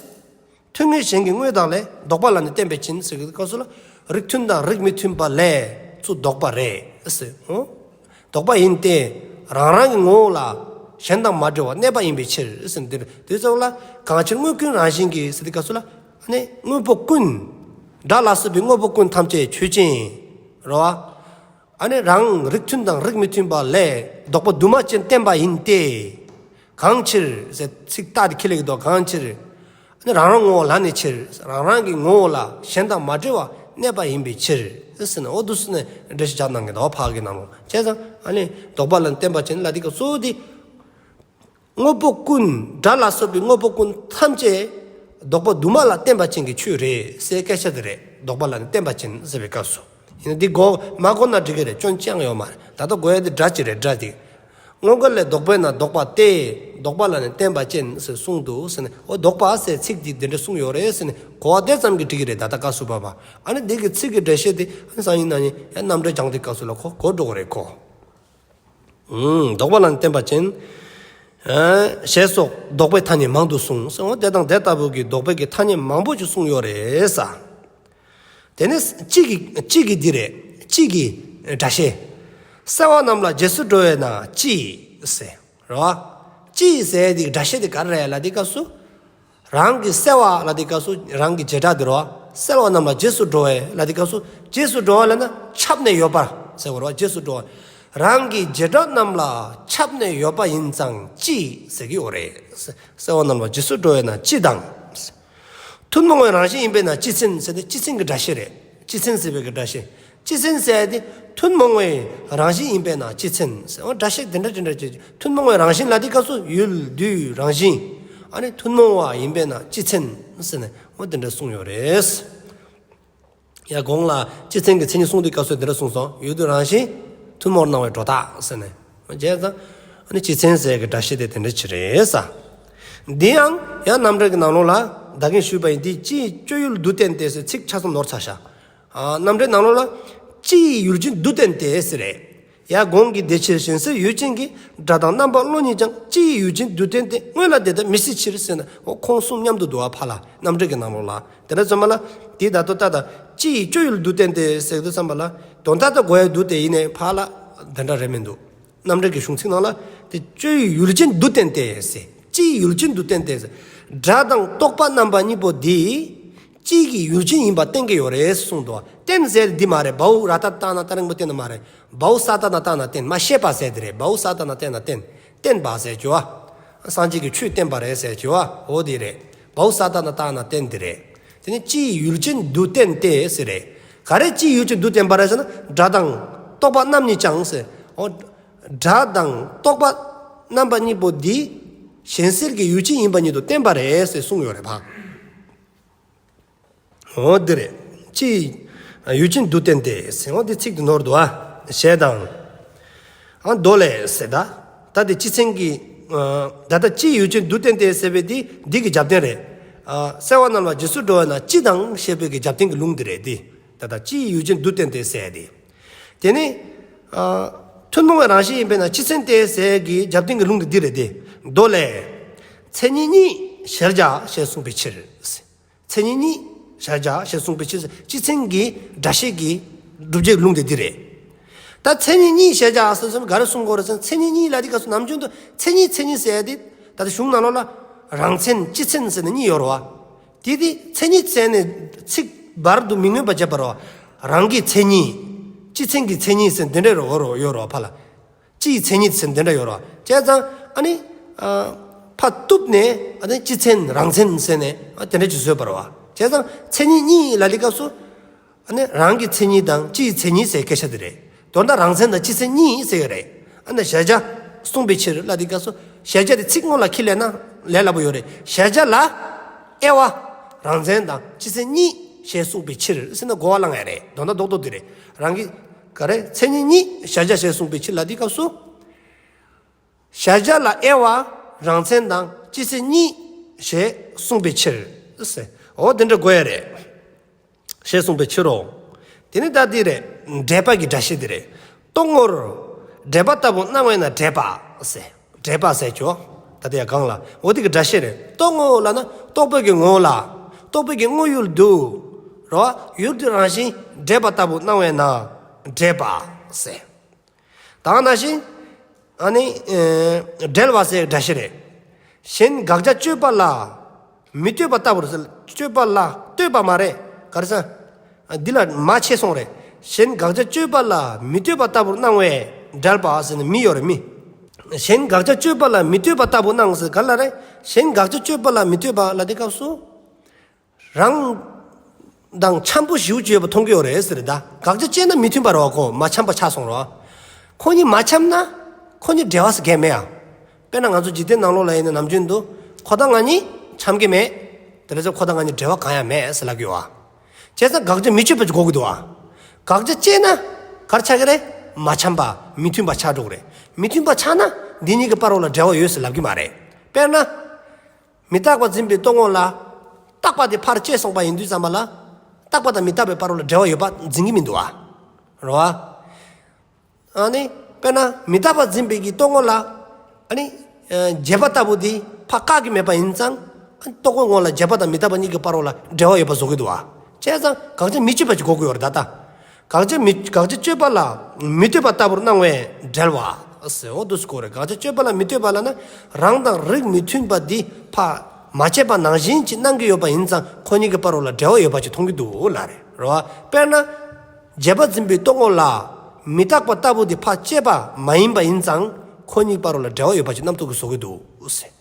མཐུན་དངོས་གཞན་གྱི་དངོས་དག་ལས། ལྡོག་པ་ལ་ནི་བརྟེན་པས་ཕྱིན་ཟེར་གྱི་སྐབས་སུ་ལ། རིགས་མཐུན་དང་རིགས་མི་མཐུན་པ་ལས་ཚུར་ལྡོག་པ་རེད་ཟེར། འོ། ལྡོག་པ་ཡིན་ཏེ། རང་རང་གི་ངོ་བོ་ལ་གཞན་དང་མ་འདྲེས་པར་གནས་པ་ཡིན་པའི་ཕྱིར་ཟེར། འདིར་དེ་ཙམ་ལ་གང་ཕྱིར་དངོས་ཀུན་རང་བཞིན་གྱིས་ཟེར་དུས་སྐབས་སུ་ལ། ཨ་ནི་དངོས་པོ་ཀུན། སྒྲ་ལ་སོགས་པའི་དངོས་པོ་ཀུན་ཐམས་ཅད་ཆོས་ཅན། རེད་བ། ཨ་ནི་རང་རིགས་མཐུན་དང་རིགས་མི་མཐུན་པ་ལས་ལྡོག་པ་དུ་མ་ཅན་བསྟན་པ་ཡིན་ཏེ། གང་ཕྱིར་ཟེར་ཚིག་རྟགས་དེ་ཁྱེར་ལེ་གི་འདུག་གང་ཕྱིར། ཨ་ནི་རང་རང་ངོ་བོ་ལ་གནས་ཕྱིར། རང་རང་གི་ངོ་བོ་ལ་གཞན་དང་མ་འདྲེས་པར་གནས་པ་ཡིན་པའི་ཕྱིར་ཟེར་ན། འོ་འདུག་ཟེར་ནས་འགྲེལ་བཤད་རྒྱག་གནང་གི་འདུག་ཕར་གི་ནང་ལོགས། བྱས་ཙང་ཨ་ནི་ལྡོག་པ་ལ་བརྟེན་པ་ཅན་ལ་དེ་ག་གཙོ་བོ་དེ། དངོས་པོ་ཀུན། སྒྲ་ལ་སོགས་པའི་དངོས་པོ་ཀུན་ཐམས་ཅད་ལྡོག་པ་དུ་མ་ལ་བརྟེན་པ་ཅན་གྱི་ཆོས་རེད་ཟེར་སྐད་ཆ་དེ་རེད། ལྡོག་པ་ལ་ནི་བརྟེན་པ་ཅན་ཟེར་བའི་སྐབས་སུ། ཡིན་ན་འདི་གོ་མ་གོ་ན་འགྲིག་གི་རེད། སྐྱོན་ཅི་ཡང་ཡོད་མ་རེད། ད་ལྟ་གོ་ཡ་དེ་སྒྲ་ཅིག་རེད། སྒྲ་དེ། དངོས་འགལ་ལས་ལྡོག་པས་ན་ལྡོག་པ་སྟེ། ལྡོག་པ་ལ་ནི་བརྟེན་པ་ཅན་ཟེར་གསུངས་འདུག་ཟེར་ནས། འོ་ལྡོག་པ་ཟེར་ཚིག་འདི་འདི་འདྲ་གསུངས་ཡོད་རེད་ཟེར་ནས་གོ་བ་དེ་ཙམ་གྱིས་འགྲིག་གི་རེད། ད་ལྟ་སྐབས་སུ་བབ་པ། ཨ་ནི་འདི་གི་ཚིག་གི་འགྲེལ་བཤད་དེ་ཨ་ནི་སང་ཉིན་གནངས་ཉིན་ཡང་རྣམ་འགྲེལ་སྦྱང་དུས་སྐབས་སུ་ལ་གོ་གོ་འགྲོ་གི་རེད་གོ། ཨུམ། ལྡོག་པ་ལ་ནི་བརྟེན་པ་ཅན། ཨ། ཞེས་སོགས་ལྡོག་པའི་ཐ་སྙད་མང་དུ་གསུངས་ཟེར། འོ་དེ་དང་དེ་ལྟ་བུ་གི་ལྡོག་པའི་གི་ཐ་སྙད་མང་པོ་ཅིག་གསུངས་ཡོད་རེད་ས། དེ་ནས་གཅིག་གི་གཅིག་གི་འདི་རེད། གཅིག་གི་སྒྲ་བཤད། གསལ་བ་རྣམས་ལ་རྗེས་སུ་འགྲོ་བས་ན་གཅིག་ཟེར། རེད་བ། གཅིག་ཟེར་དེ་སྒྲ་བཤད་དེ་ག་རེ་རེད་ལབ་དུས་སྐབས་སུ། རང་གི་གསལ་བ་ལབ་དུས་སྐབས་སུ་རང་གི་བྱེ་བྲག་དེ་རེད་བ། གསལ་བ་རྣམས་ལ་རྗེས་སུ་འགྲོ་བས་ལབ་དུས་སྐབས་སུ་རྗེས་སུ་འགྲོ་བ་ལབ་ན་ཁྱབ་ནས་ཡོད་པ་ཟེར་བ་རེད་བ། རྗེས་སུ་འགྲོ་བ། རང་གི་བྱེ་བྲག་རྣམས་ལ་ཁྱབ་ནས་ཡོད་པ་ཡིན་ཙང་གཅིག་ཟེར་གྱི་ཡོད་རེད། གསལ་བ་རྣམས་ལ་རྗེས་སུ་འགྲོ་བས་ན་གཅིག་དང་། ཐུན་མོང་བའི་རང་བཞིན་ཡིན་པས་ན་སྤྱི་མཚན་ཟེར་ཏེ་སྤྱི་མཚན་གྱི་སྒྲ་བཤད་རེད། སྤྱི་མཚན་ཟེར་བའི་གི་སྒྲ་བཤད། སྤྱི་མཚན་ཟེར་ཏེ་ཐུན་མོང་བའི་རང་བཞིན་ཡིན་པས་ན་སྤྱི་མཚན་ཟེར། འོ་སྒྲ་བཤད་དེ་འདྲ་དེ་འདྲ་བྱེད། ཐུན་མོང་བའི་རང་བཞིན་ལབ་དུས་སྐབས་སུ་ཡུལ་དུས་རང་བཞིན། ཨ་ནི་ཐུན་མོང་བ་ཡིན་པས་ན་སྤྱི་མཚན་ཟེར་ནས་འོ་དེ་འདྲ་གསུངས་ཡོད་རེད། ཡ་གོང་ལ་སྤྱི་མཚན་གྱི་མཚན་ཉིད་གསུངས་དུས་སྐབས་སུ་དེ་འདྲ་གསུངས་སོང་། ཡུལ་དུས་རང་བཞིན། ཐུན་མོང་སྣང་བའི་སྒྲོ་བཏགས་ཟེར་ནས། བྱས་ཙང་ཨ་ནི་སྤྱི་མཚན་ཟེར་གྱི་སྒྲ་བཤད་དེ་དེ་འདྲ་ཅིག་རེད་ས། འདི་ཡང་ཡང་རྣམ་འགྲེལ་གྱི་ནང་ལོགས་ལ་ད་གིན་ཞུས་པ་ཡིན། འདི་སྤྱིའི་སྤྱོད་ཡུལ་དུ་བསྟན་ཏེ་ཟེར་ཚིག་ཆ་ཚང་ནོར་ཚར་ཤག་ཨ། རྣམ་འགྲེལ་ནང་ལོགས་ལ་སྤྱིའི་ཡུལ་ཅན་དུ་བསྟན་ཏེ་ཟེར་རེད། ཡ་གོང་གི་དེ་ཕྱིར་གཞན་སེལ་ཡུལ་ཅན་གྱི་སྒྲ་དང་རྣམ་པ་བློ་གཉིས་ཀྱང་སྤྱིའི་ཡུལ་ཅན་དུ་བསྟན་ཏེ་དངོས་ལ་དེ་ལྟར་མི་སྲིད་ཕྱིར་ཟེར་ན། འོ་ཁོང་གསུམ་མཉམ་དུ་འདུག་བ་ཕར་ལ་རྣམ་འགྲེལ་གྱི་ནང་ལོགས་ལ། དེ་འདྲ་ཙམ་པ་ལ་དེ་ད་ལྟོ་ད་ལྟ་སྤྱིའི་སྤྱོད་ཡུལ་དུ་བསྟན་ཏེ་ཟེར་དུས་ཙམ་པ་ལ་དོན་དག་ད་གོ་ཡ་འདུག་སྟེ་ཡིན་ནའི་ཕར་ལ་དེ་འདྲ་རེད་མི་འདུག་རྣམ་འགྲེལ་གྱི་གཞུང་ཚིག་ནང་ལ་དེ་སྤྱོད་ཡུལ་ཅན་དུ་བསྟན་ཏེ་ཟེར། སྤྱིའི་ཡུལ་ཅན་དུ་བསྟན་ཏེ་ཟེར། སྒྲ་དང་རྟོག་པ་རྣམ་པ་གཉིས་པོ་འདི་སྤྱི་གི་ཡུལ་ཅན་ཡིན་པ་བསྟན་གྱི་ཡོད་རེད་གསུངས་འདུག་བསྟན་ཟེར་འདི་མ་རེད། བའོ་ར་བཏགས་བཏགས་ན་བཏགས་རིང་པོ་བསྟན་ན་མ་རེད། བའོ་ས་བཏགས་ན་བཏགས་ན་བསྟན། མ་ཤེས་པ་ཟེར་དེ་རེད། བའོ་ས་བཏགས་ན་བསྟན་ན་བསྟན། བསྟན་པ་ཟེར་གྱི་བ། སངས་རྒྱས་ཀྱི་ཆོས་བསྟན་པ་རེད་ཟེར་གྱི་བ། འོ་དེ་རེད། བའོ་ས་བཏགས་ན་བཏགས་ན་བསྟན་དེ་རེད། དེ་ནི་སྤྱིའི་ཡུལ་ཅན་དུ་བསྟན་ཏེ་ཟེར་རེད། ག་རེ་སྤྱིའི་ཡུལ་ཅན་དུ་བསྟན་པ་རེད་ཟེར་ན་སྒྲ་དང་རྟོག་པ་རྣམ་གཉིས་ཀྱང་ཟེར། འོ། སྒྲ་དང་རྟོག་པ་རྣམ་པ་གཉིས་པོ་འདི་གཞན་སེལ་གྱི་ཡུལ་ཅན་ཡིན་པ་ཉིད་དུ་བསྟན་པ་རེད་ཟེར་གསུངས་ཡོད་རེད་ཕ། འོ་འདི་རེད། སྤྱིའི་ཡུལ་ཅན་དུ་བསྟན་ཏེ་ཟེར། འོ་འདི་ཚིག་འདི་ནོར་འདུག་ཨ། ཞེས་དང་། ཨ་མདོ་ལས་ཟེར་ད། ད་དེ་སྤྱི་མཚན་གྱི། ད་ལྟ་སྤྱིའི་ཡུལ་ཅན་དུ་བསྟན་ཏེ་ཟེར་བའི་འདི་འདི་གི་རྒྱབ་རྟེན་རེད། གསལ་བ་རྣམས་ལ་རྗེས་སུ་འགྲོ་བས་ན་སྤྱི་དང་ཞེས་པའི་གི་རྒྱབ་རྟེན་གྱི་ལུང་འདི་རེད་འདི། ད་ལྟ་སྤྱིའི་ཡུལ་ཅན་དུ་བསྟན་ཏེ་ཟེར་ཏེ། དེ་ནི། ཨ། ཐུན་མོང་བའི་རང་བཞིན་ཡིན་པས་ན་སྤྱི་མཚན་ཏེ་ཟེར་གྱི་རྒྱབ་རྟེན་གྱི་ལུང་འདི་འདི་རེད་དེ། མདོ་ལས། མཚན་ཉིད་གཉིས་གཞལ་བྱ་ཞེས་གསུངས་པའི་ཕྱིར། མཚན་ཉིད་གཉིས་གཞལ་བྱ་ཞེས་གསུངས་པའི་ཕྱིར། སྤྱི་མཚན་གྱི་སྒྲ་བཤད་ཀྱི་སྒྲུབ་བྱེད་ཀྱི་ལུང་འདི་འདི་རེད། ད་མཚན་ཉིད་གཉིས་གཞལ་བྱ་ཟེར་སོང་ག་རེ་གསུང་གི་ཡོད་རེད་ཟེར་ན། མཚན་ཉིད་གཉིས་ལབ་དུས་སྐབས་སུ་ནམ་རྒྱུན་དུ་མཚན་ཉིད་མཚན་ཉིད་ཟེར་ཡ་དེ་ད་ལྟ་གཞུང་ནང་ལོགས་ལ་རང་མཚན་སྤྱི་མཚན་ཟེར་ནས་གཉིས་ཡོད་རེད་བ། དེ་དེ་མཚན་ཉིད་ཟེར་ནས་ཚིག་བར་དུ་མི་མངོན་པ་བྱས་པ་རེད་བ། རང་གི་མཚན་ཉིད། སྤྱི་མཚན་གྱི་མཚན་ཉིད་ཟེར་འདི་འདྲ་རེད་བ། ཡོད་རེད་བ་ཕ་ལ། སྤྱིའི་མཚན་ཉིད་ཟེར་འདི་འདྲ་ཡོད་རེད་བ། བྱས་ཙང་ཨ་ནི། ཨ། ཕར་གཏུབ་ནས་ཨ་ནི་སྤྱི་མཚན་རང་མཚན་ཟེར་ནས་ཨ་དེ་འདྲ་ཅིག་བཟོས་པ་རེད་བ། བྱས་ཙང་མཚན་ཉིད་གཉིས་ལབ་དུས་སྐབས་སུ། ཨ་ནི་རང་གི་མཚན་ཉིད་དང་སྤྱིའི་མཚན་ཉིད་ཟེར་སྐད་ཆ་དེ་རེད། མདོར་ན་རང་མཚན་དང་སྤྱི་མཚན་གཉིས་ཟེར་གྱི་རེད། ཨ་ནི་གཞལ་བྱ་གསུངས་པའི་ཕྱིར་ལབ་དུས་སྐབས་སུ་གཞལ་བྱ་དེ་ཚིག་སྔོན་ལ་ཁྱེར་ལེན་ན་ལས་སླ་པོ་ཡོད་རེད། གཞལ་བྱ་ལ་དབྱེ་བ་རང་མཚན་དང་སྤྱི་མཚན་གཉིས་ ཞེས་གསུངས་པའི་ཕྱིར་ཟེར་ན་གོ་བ་བླང་ཡ་རེད། དོན་དག་རྡོག་རྡོག་འདི་རེད། རང་གི་ག་རེ་མཚན་ཉིད་གཉིས་གཞལ་བྱ་ཞེས་གསུངས་པའི་ཕྱིར་ལ་འདི་སྐབས་སུ། གཞལ་བྱ་ལ་དབྱེ་བ་རང་མཚན་དང་སྤྱི་མཚན་གཉིས་ཞེས་གསུངས་པའི་ཕྱིར་ཟེར། འོ་དེ་འདྲ་གོ་ཡ་རེད། ཞེས་གསུངས་པའི་ཕྱིར་རོ། དེ་ནི་ད་འདི་རེད། འགྲེལ་པ་གི་སྒྲ་བཤད་འདི་རེད། རྟོག་ངོར་འགྲེལ་པ་ལྟ་བུ་སྣང་བས་ན་འགྲེལ་པ་ཟེར། འགྲེལ་པ་ཟེར་ཆོག་ད་ལྟ་ཡ་གང་ལ། འོ་དེ་གི་སྒྲ་བཤད་རེད། རྟོག་ངོ་ལབ་ན་རྟོག་པའི་གི་ངོ་ལ། རྟོག་པའི་གི་དངོས་ཡུལ་དུ་རོ། ཡུལ་དུ་རང་བཞིན་འགྲེལ་པ་ལྟ་བུ་སྣང་བས་ན་འགྲེལ་པ་ཟེར། ད་ག་ནང་བཞིན་ཨ་ནི་ཨེ་འགྲེལ་བ་ཟེར་སྒྲ་བཤད་རེད། གཞན་དགག་བྱ་དཔྱོད་པ་ལ་མི་ལྟོས་པ་ལྟ་བུར་ཟེར། དཔྱོད་པ་ལ་ལྟོས་པ་མ་རེད། ག་རེ་ཟེར། འདི་ལ་མ་ཕྱེ་སོང་རེད། གཞན་དགག་བྱ་དཔྱོད་པ་ལ་མི་ལྟོས་པ་ལྟ་བུར་སྣང་བས་འགྲེལ་པ་ཟེར་ནས་མི་ཡོད་རེད་མི། གཞན་དགག་བྱ་དཔྱོད་པ་ལ་མི་ལྟོས་པ་ལྟ་བུར་སྣང་ཟེར་ག་ལ་རེད། གཞན་དགག་བྱ་དཔྱོད་པ་ལ་མི་ལྟོས་པ་ལ་དེ་སྐབས་སུ། རང་དང་འཆམ་པོ་ཞེ་པོ་ཅིག་ཡོད་པ་མཐོང་གི་ཡོད་རེད་ཟེར་ད། དགག་བྱ་དཔྱད་ན་མི་མཐུན་པ་རེད་བ། ཁོ་མ་འཆམ་པ་ཆགས་སོང་རེད་བ། ཁོ་གཉིས་མ་འཆམ་ན་ཁོ་གཉིས་འབྲེལ་བ་ཟེར་གང་ཡང་མེད་ཡ། དཔེར་ན་ང་ཚོ་འཇིག་རྟེན་ནང་ལོགས་ལ་ཡིན་ན་ནམ་རྒྱུན་དུ་ཁོ་དང་ང་གཉིས་འཆམ་གྱི་མེད། དེ་རེད་ཙང་ཁོ་དང་ང་གཉིས་འབྲེལ་བ་གང་ཡང་མེད་ཟེར་ལབ་ཀྱི་ཡོད་བ། བྱས་ཙང་དགག་བྱ་མི་དཔྱོད་པ་ཅིག་གོ་གི་འདུག་བ། དགག་བྱ་དཔྱད་ན་ག་རེ་ཆགས་ཀྱི་རེད། མ་འཆམ་པ་མི་མཐུན་པ་ཆགས་འགྲོ་གི་རེད། མི་མཐུན་པ་ཆགས་ན་འདི་གཉིས་ཀྱི་བར་ལ་འབྲེལ་བ་ཡོད་ཟེར་ལབ་ཀྱི་མ་རེད། དཔེར་ན། མི་རྟག་པ་འཛིན་པའི་རྟོག་ངོ་ལ། རྟག་པ་དེ་ཕར་བཅད་སོང་པ་ཡིན་དུས་ཙམ་པ་ལ། རྟག་པ་དང་མི་རྟག་པའི་བར་ལ་འབྲེལ་བ་ཡོད་པ་འཛིན་གྱི་མི་འདུག་བ། རེད་བ། ཨ་ནི་དཔེར་ན་མི་རྟག་པ་འཛིན་པའི་གི་རྟོག་ངོ་ལ། ཨ་ནི་ཨ་བྱས་པ་ལྟ་བུ་དེ་ཕར་བཀག་གི་མེད་པ་ཡིན་ཙང་། ཨ་ནི་རྟོག་པའི་ངོ་ལ་བྱས་པ་དང་མི་རྟག་པ་གཉིས་ཀྱི་བར་ལ་འབྲེལ་བ་ཡོད་པ་བཟོ་གི་འདུག་བ། བྱས་ཙང་དགག་བྱ་མི་དཔྱོད་པ་ཅིག་གོ་གི་ཡོད་རེད་ད་ལྟ། དགག་བྱ་མི་དགག་བྱ་དཔྱོད་པ་ལ་མི་ལྟོས་པ་ལྟ་བུར་སྣང་བས་འབྲེལ་བ་ཟེར། འོ་འདུག་སེ་གོ་རེད། དགག་བྱ་དཔྱོད་པ་ལ་མི་ལྟོས་པ་ལབ་ན་རང་དང་རིགས་མི་མཐུན་པ་འདི་ཕར་མ་བཅད་པ་ནང་བཞིན་ཅིག་སྣང་གི་ཡོད་པ་ཡིན་ཙང་ཁོ་གཉིས་ཀྱི་བར་ལ་འབྲེལ་བ་ཡོད་པ་ཅིག་མཐོང་གི་འདུག་ལབ་རེད། རེད་བ། དཔེར་ན། བྱས་པ་འཛིན་པའི་རྟོག་ངོ་ལ་མི་རྟག་པ་ལྟ་བུ་འདི་ཕར་བཅད་པ་མ་ཡིན་པ་ཡིན་ཙང་ཁོ་གཉིས་བར་ལ་འབྲེལ་བ་ཡོད་པ་ཅིག་རྣམ་རྟོག་གིས་བཟོ་གི་འདུག་ཟེར།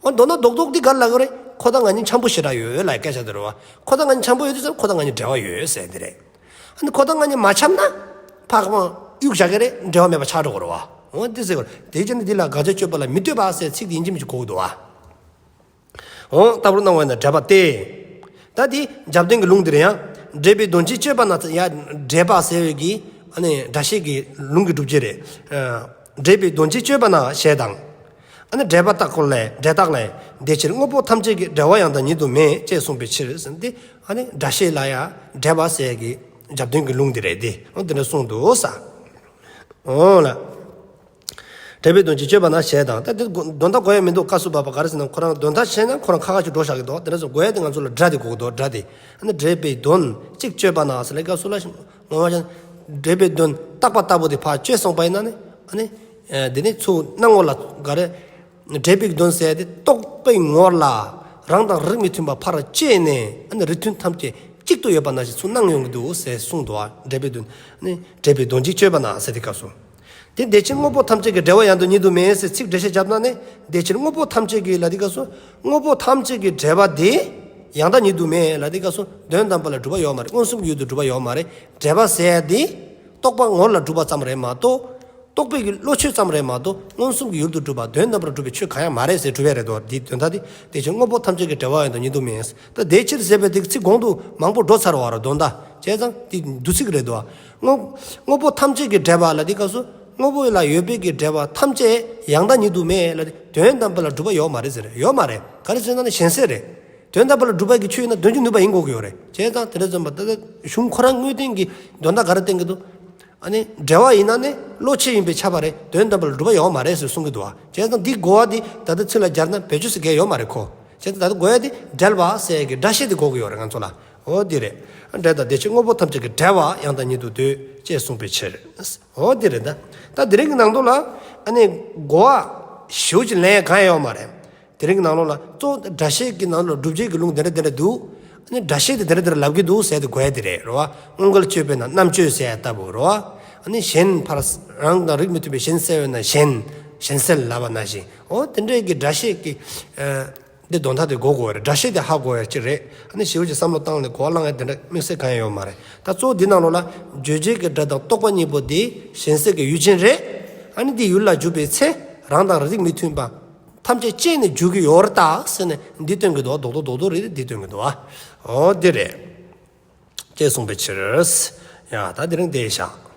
འོ་མདོར་ན་རྡོག་རྡོག་འདི་ག་རེ་ལབ་ཀྱི་རེད། ཁོ་དང་ང་གཉིས་འཆམ་པོ་ཞེ་དྲག་ཡོད་ལབ་སྐད་ཆ་དེ་རེད་བ། ཁོ་དང་ང་གཉིས་འཆམ་པོ་ཡོད་དུས་ཙམ་ཁོ་དང་ང་གཉིས་འབྲེལ་བ་ཡོད་ཟེར་དེ་རེད། ཨ་ནི་ཁོ་དང་ང་གཉིས་མ་འཆམ་ན་ཕར་གཡུག་བཞག་གི་རེད། འབྲེལ་བ་མེད་པ་ཆགས་འགྲོ་གི་རེད་བ། འོ་འདི་ཟེར་གི་རེད། དེའི་རྐྱེན་ནི་འདི་ལ་དགག་བྱ་དཔྱོད་པ་ལ་མི་ལྟོས་པ་ཟེར་ཚིག་འདི་ཡིན་གཅིག་མིན་གཅིག་གོ་གི་འདུག་བ། འོ་ལྟ་བུར་སྣང་བས་ན་འབྲེལ་པ་སྟེ། ད་འདི་རྒྱབ་རྟེན་གྱི་ལུང་འདིར་ཡང་། འབྲེལ་པའི་དོན་གཅིག་དཔྱོད་པ་ན་ཡ། འབྲེལ་པ་ཟེར་བའི་གི་ཨ་ནི་སྒྲ་བཤད་ཀྱི་ལུང་གི་སྒྲུབ་བྱེད་རེད། ཨ་འབྲེལ་པའི་དོན་གཅིག་དཔྱོད་པ་ན་ཞེས་དང་། ཨ་ནི་འབྲེལ་པ་བརྟག་པ་ལས་འབྲེལ་བརྟག་ལས། དེ་ཕྱིར་དངོས་པོ་ཐམས་ཅད་ཀྱི་འབྲེལ་བ་ཡང་དག་ཉིད་དུ་མེད་ཅེས་གསུངས་པའི་ཕྱིར་ཟེར་ཏེ། ཨ་ནི་སྒྲ་བཤད་ལ་ཡ་འབྲེལ་པ་ཟེར་གྱི་རྒྱབ་རྟེན་གྱི་ལུང་འདི་རེད་དེ། འོ་འདི་འདྲ་གསུངས་འདུག་ས། འོ་ལ། འབྲེལ་པའི་དོན་གཅིག་དཔྱོད་པ་ན་ཞེས་དང་། ད་འདི་དོན་དག་གོ་ཡ་མི་འདུག། སྐབས་སུ་བབ་པ་ག་རེ་ཟེར་ན་ཁོ་རང་དོན་དག་ཤེས་ན་ཁོ་རང་ཁ་ཁ་ཅིག་འགྲོ་བཞག་གི་འདུག། དེ་འདྲ་སོང་གོ་ཡ་དེ་ང་ཚོ་ལ་སྒྲ་དེ་གོ་གི་འདུག། སྒྲ་དེ། ཨ་ནི་འབྲེལ་པའི་དོན་གཅིག་དཔྱོད་པ་ན་ཟེར་ལས་སྐབས་སུ་ལ་ངོ་མ་ཅན། འབྲེལ་པའི་དོན་བརྟག་པ་ལྟ་བུ་དེ་ཕར་དཔྱད་སོང་པ་ཡིན་ན་ནི། ཨ་ནི་ཨ་དེ་ནི་ཚུར་སྣང་ངོ་ལ་ག་རེ། འབྲེལ་པའི་དོན་ཟེར་དེ་རྟོག་པའི་ངོ་ལ་རང་དང་རིགས་མི་མཐུན་པ་ཕར་བཅད་ནས་ཨ་ནི་རིགས་མཐུན་ཐམས་ཅད་གཅིག་ཏུ་ཡོད་པ་ནང་བཞིན་ཚུར་སྣང་ཡོང་གི་འདུག་ཟེར་གསུངས་འདུག། ཨ་འབྲེལ་པའི་དོན། ཨ་ནི་འབྲེལ་པའི་དོན་གཅིག་དཔྱོད་པ་ན་ཟེར་དེ་སྐབས་སུ། དེ་དེ་ཕྱིར་དངོས་པོ་ཐམས་ཅད་ཀྱི་འབྲེལ་བ་ཡང་དག་ཉིད་དུ་མེད་ཟེར་ཚིག་འགྲེལ་བཤད་བརྒྱབ་ན་ནི། དེ་ཕྱིར་དངོས་པོ་ཐམས་ཅད་ཀྱི་ལ་དེ་སྐབས་སུ། དངོས་པོ་ཐམས་ཅད་ཀྱི་འབྲེལ་བ་དེ་ཡང་དག་ཉིད་དུ་མེད་ལ་དེ་སྐབས་སུ་དོན་དམ་པ་ལ་གྲུབ་པ་ཡོད་མ་རེད། མངོན་སུམ་གྱི་ཡུལ་དུ་གྲུབ་པ་ཡོད་མ་རེད། འབྲེལ་བ་ཟེར་ཡ་དེ་རྟོག་པ་ངོ་ལ་གྲུབ་པ་ཙམ་རེད་མ་གཏོགས། རྟོག་པའི་གི་བློ་ཆོས་ཙམ་རེད་མ་གཏོགས་མངོན་སུམ་གྱི་ཡུལ་དུ་གྲུབ་པ་དོན་དམ་པར་གྲུབ་པའི་ཆོས་གང་ཡང་མ་རེད་ཟེར་གྲུབ་ཡ་རེད་དོ། འདི་དོན་དག་འདི། དེ་ཕྱིར་དངོས་པོ་ཐམས་ཅད་ཀྱི་འབྲེལ་བ་ཡང་དག་ཉིད་དུ་མེད། ད་དེ་ཕྱིར་ཟེར་བའི་དེ་ཚིག་གོང་དུ་མང་པོ་འགྲོ་ཚར་བ་རེད་དོན་དག། བྱས་ཙང་དེ་བསྡུ་ཚིག་རེད་དོ། དངོས་དངོས་པོ་ཐམས་ཅད་ཀྱི་འབྲེལ་བ་ལ་དེ་སྐབས་སུ་དངོས་པོ་ལ་ཡོད་པའི་གི་འབྲེལ་བ་ཐམས་ཅད་ཡང་དག་ཉིད་དུ་མེད་ལ་དེ་དོན་དམ་པ་ལ་གྲུབ་པ་ཡོད་མ་རེད་ཟེར། ཡོད་མ་རེད། ག་རེ་ཟེར་ན་ནི་གཞན་སེལ་རེད། དོན་དམ་པ་ལ་གྲུབ་པ་གི་ཆོས་ཡིན་ན་དོན་གྱི་ནུས་པ་ཡིན་དགོས་ཀྱི་ཡོད་རེད། བྱས་ཙང་དེ་འདྲ་ཙམ་པ་ད་ལྟ་གཞུང་ཁོ་རང་དངོས་བསྟན་གྱི་དོན་དག་ག་རེ་བསྟན་གྱི་འདུག། ཨ་ནི་འབྲེལ་བ་ཡིན་ན་ནི་བློ་ཆོས་ཡིན་པས་ཁྱབ་པ་རེད། དོན་དམ་པ་ལ་གྲུབ་པ་ཡོད་མ་རེད་ཟེར་གསུང་གི་འདུག་བ། བྱས་ཙང་འདི་གོ་བ་འདི་ད་ལྟ་ཚིག་ལ་སྦྱར་ན་བེད་སྤྱོད་ཟེར་གྱི་ཡོད་མ་རེད་ཁོ། བྱས་ཙང་ད་ལྟ་གོ་ཡ་འདི་འབྲེལ་བ་ཟེར་གྱི་སྒྲ་བཤད་འདི་གོ་གི་ཡོད་རེད་ང་ཚོ་ལ། འོ་འདི་རེད། འབྲེལ་དང་དེ་ཕྱིར་དངོས་པོ་ཐམས་ཅད་ཀྱི་འབྲེལ་བ་ཡང་དག་ཉིད་དུ་འདོད་ཅེས་གསུངས་པའི་ཕྱིར། འོ་འདི་རེད་ད། ད་དེ་རིང་གི་ནང་དུ་ལ་ཨ་ནི་གོ་བ་ཞེ་པོ་ཅིག་ལེན་ཡ་གང་ཡང་ཡོད་མ་རེད། དེ་རིང་གི་ནང་ལོགས་ལ་གཙོ་བོ་སྒྲ་བཤད་ཀྱི་ནང་ལོགས་སྒྲུབ་བྱེད་ཀྱི་ལུང་དེ་འདྲ་དེ་འདྲ་འདུག། ཨ་ནི་སྒྲ་བཤད་དེ་དེ་འདྲ་དེ་འདྲ་ལབ་ཀྱི་འདུག་ཟེར་དེ་གོ་ཡ་དེ་རེད་རོ། སྔོན་འགལ་གཅོད་པས་ན་རྣམ་གཅོད་ཟེར་ཡ་ལྟ་བུ་རོ། ཨ་ནི་གཞན་ཕར་རང་དང་རིགས་མི་མཐུན་པའི་གཞན་སེལ་བས་ན་གཞན་གཞན་སེལ་ལབ་པ་ནང་བཞིན། འོ་དེ་འདྲའི་གི་སྒྲ་བཤད་ཀྱི་ཨ་དེ་དོན་དག་དེ་གོ་དགོས་རེད། སྒྲ་བཤད་དེ་ཧ་གོ་ཡ་ཅིག་རེད། ཨ་ནི་ཞེ་པོ་ཅིག་བསམ་བློ་བཏང་ནས་གོ་བ་བླང་ཡ་དེ་འདྲ་དམིགས་བསལ་གང་ཡང་ཡོད་མ་རེད། ད་གཙོ་བོ་འདི་ནང་ལོགས་ལ་རྗོད་བྱེད་ཀྱི་སྒྲ་དང་རྟོག་པ་གཉིས་པོ་དེ་གཞན་སེལ་གྱི་ཡུལ་ཅན་རེད། ཨ་ནི་དེ་ཡུལ་ལ་འཇུག་པའི་ཚེ་རང་དང་རིགས་མི་མཐུན་པ། ཐམས་ཅད་བཅད་ནས་འཇུག་གི་ཡོད་རེད་ད་ཟེར་ནས་འདི་སྟོན་གྱི་འདུག། རྡོག་རྡོག་རྡོག་རྡོག་རེད། འདི་སྟོན་གྱི་འདུག་ཨ། འོ་འདི་རེད། ཅེས་གསུངས་པའི་ཕྱིར། ཡ་ད་དེ་རིང་དེ་བཞག།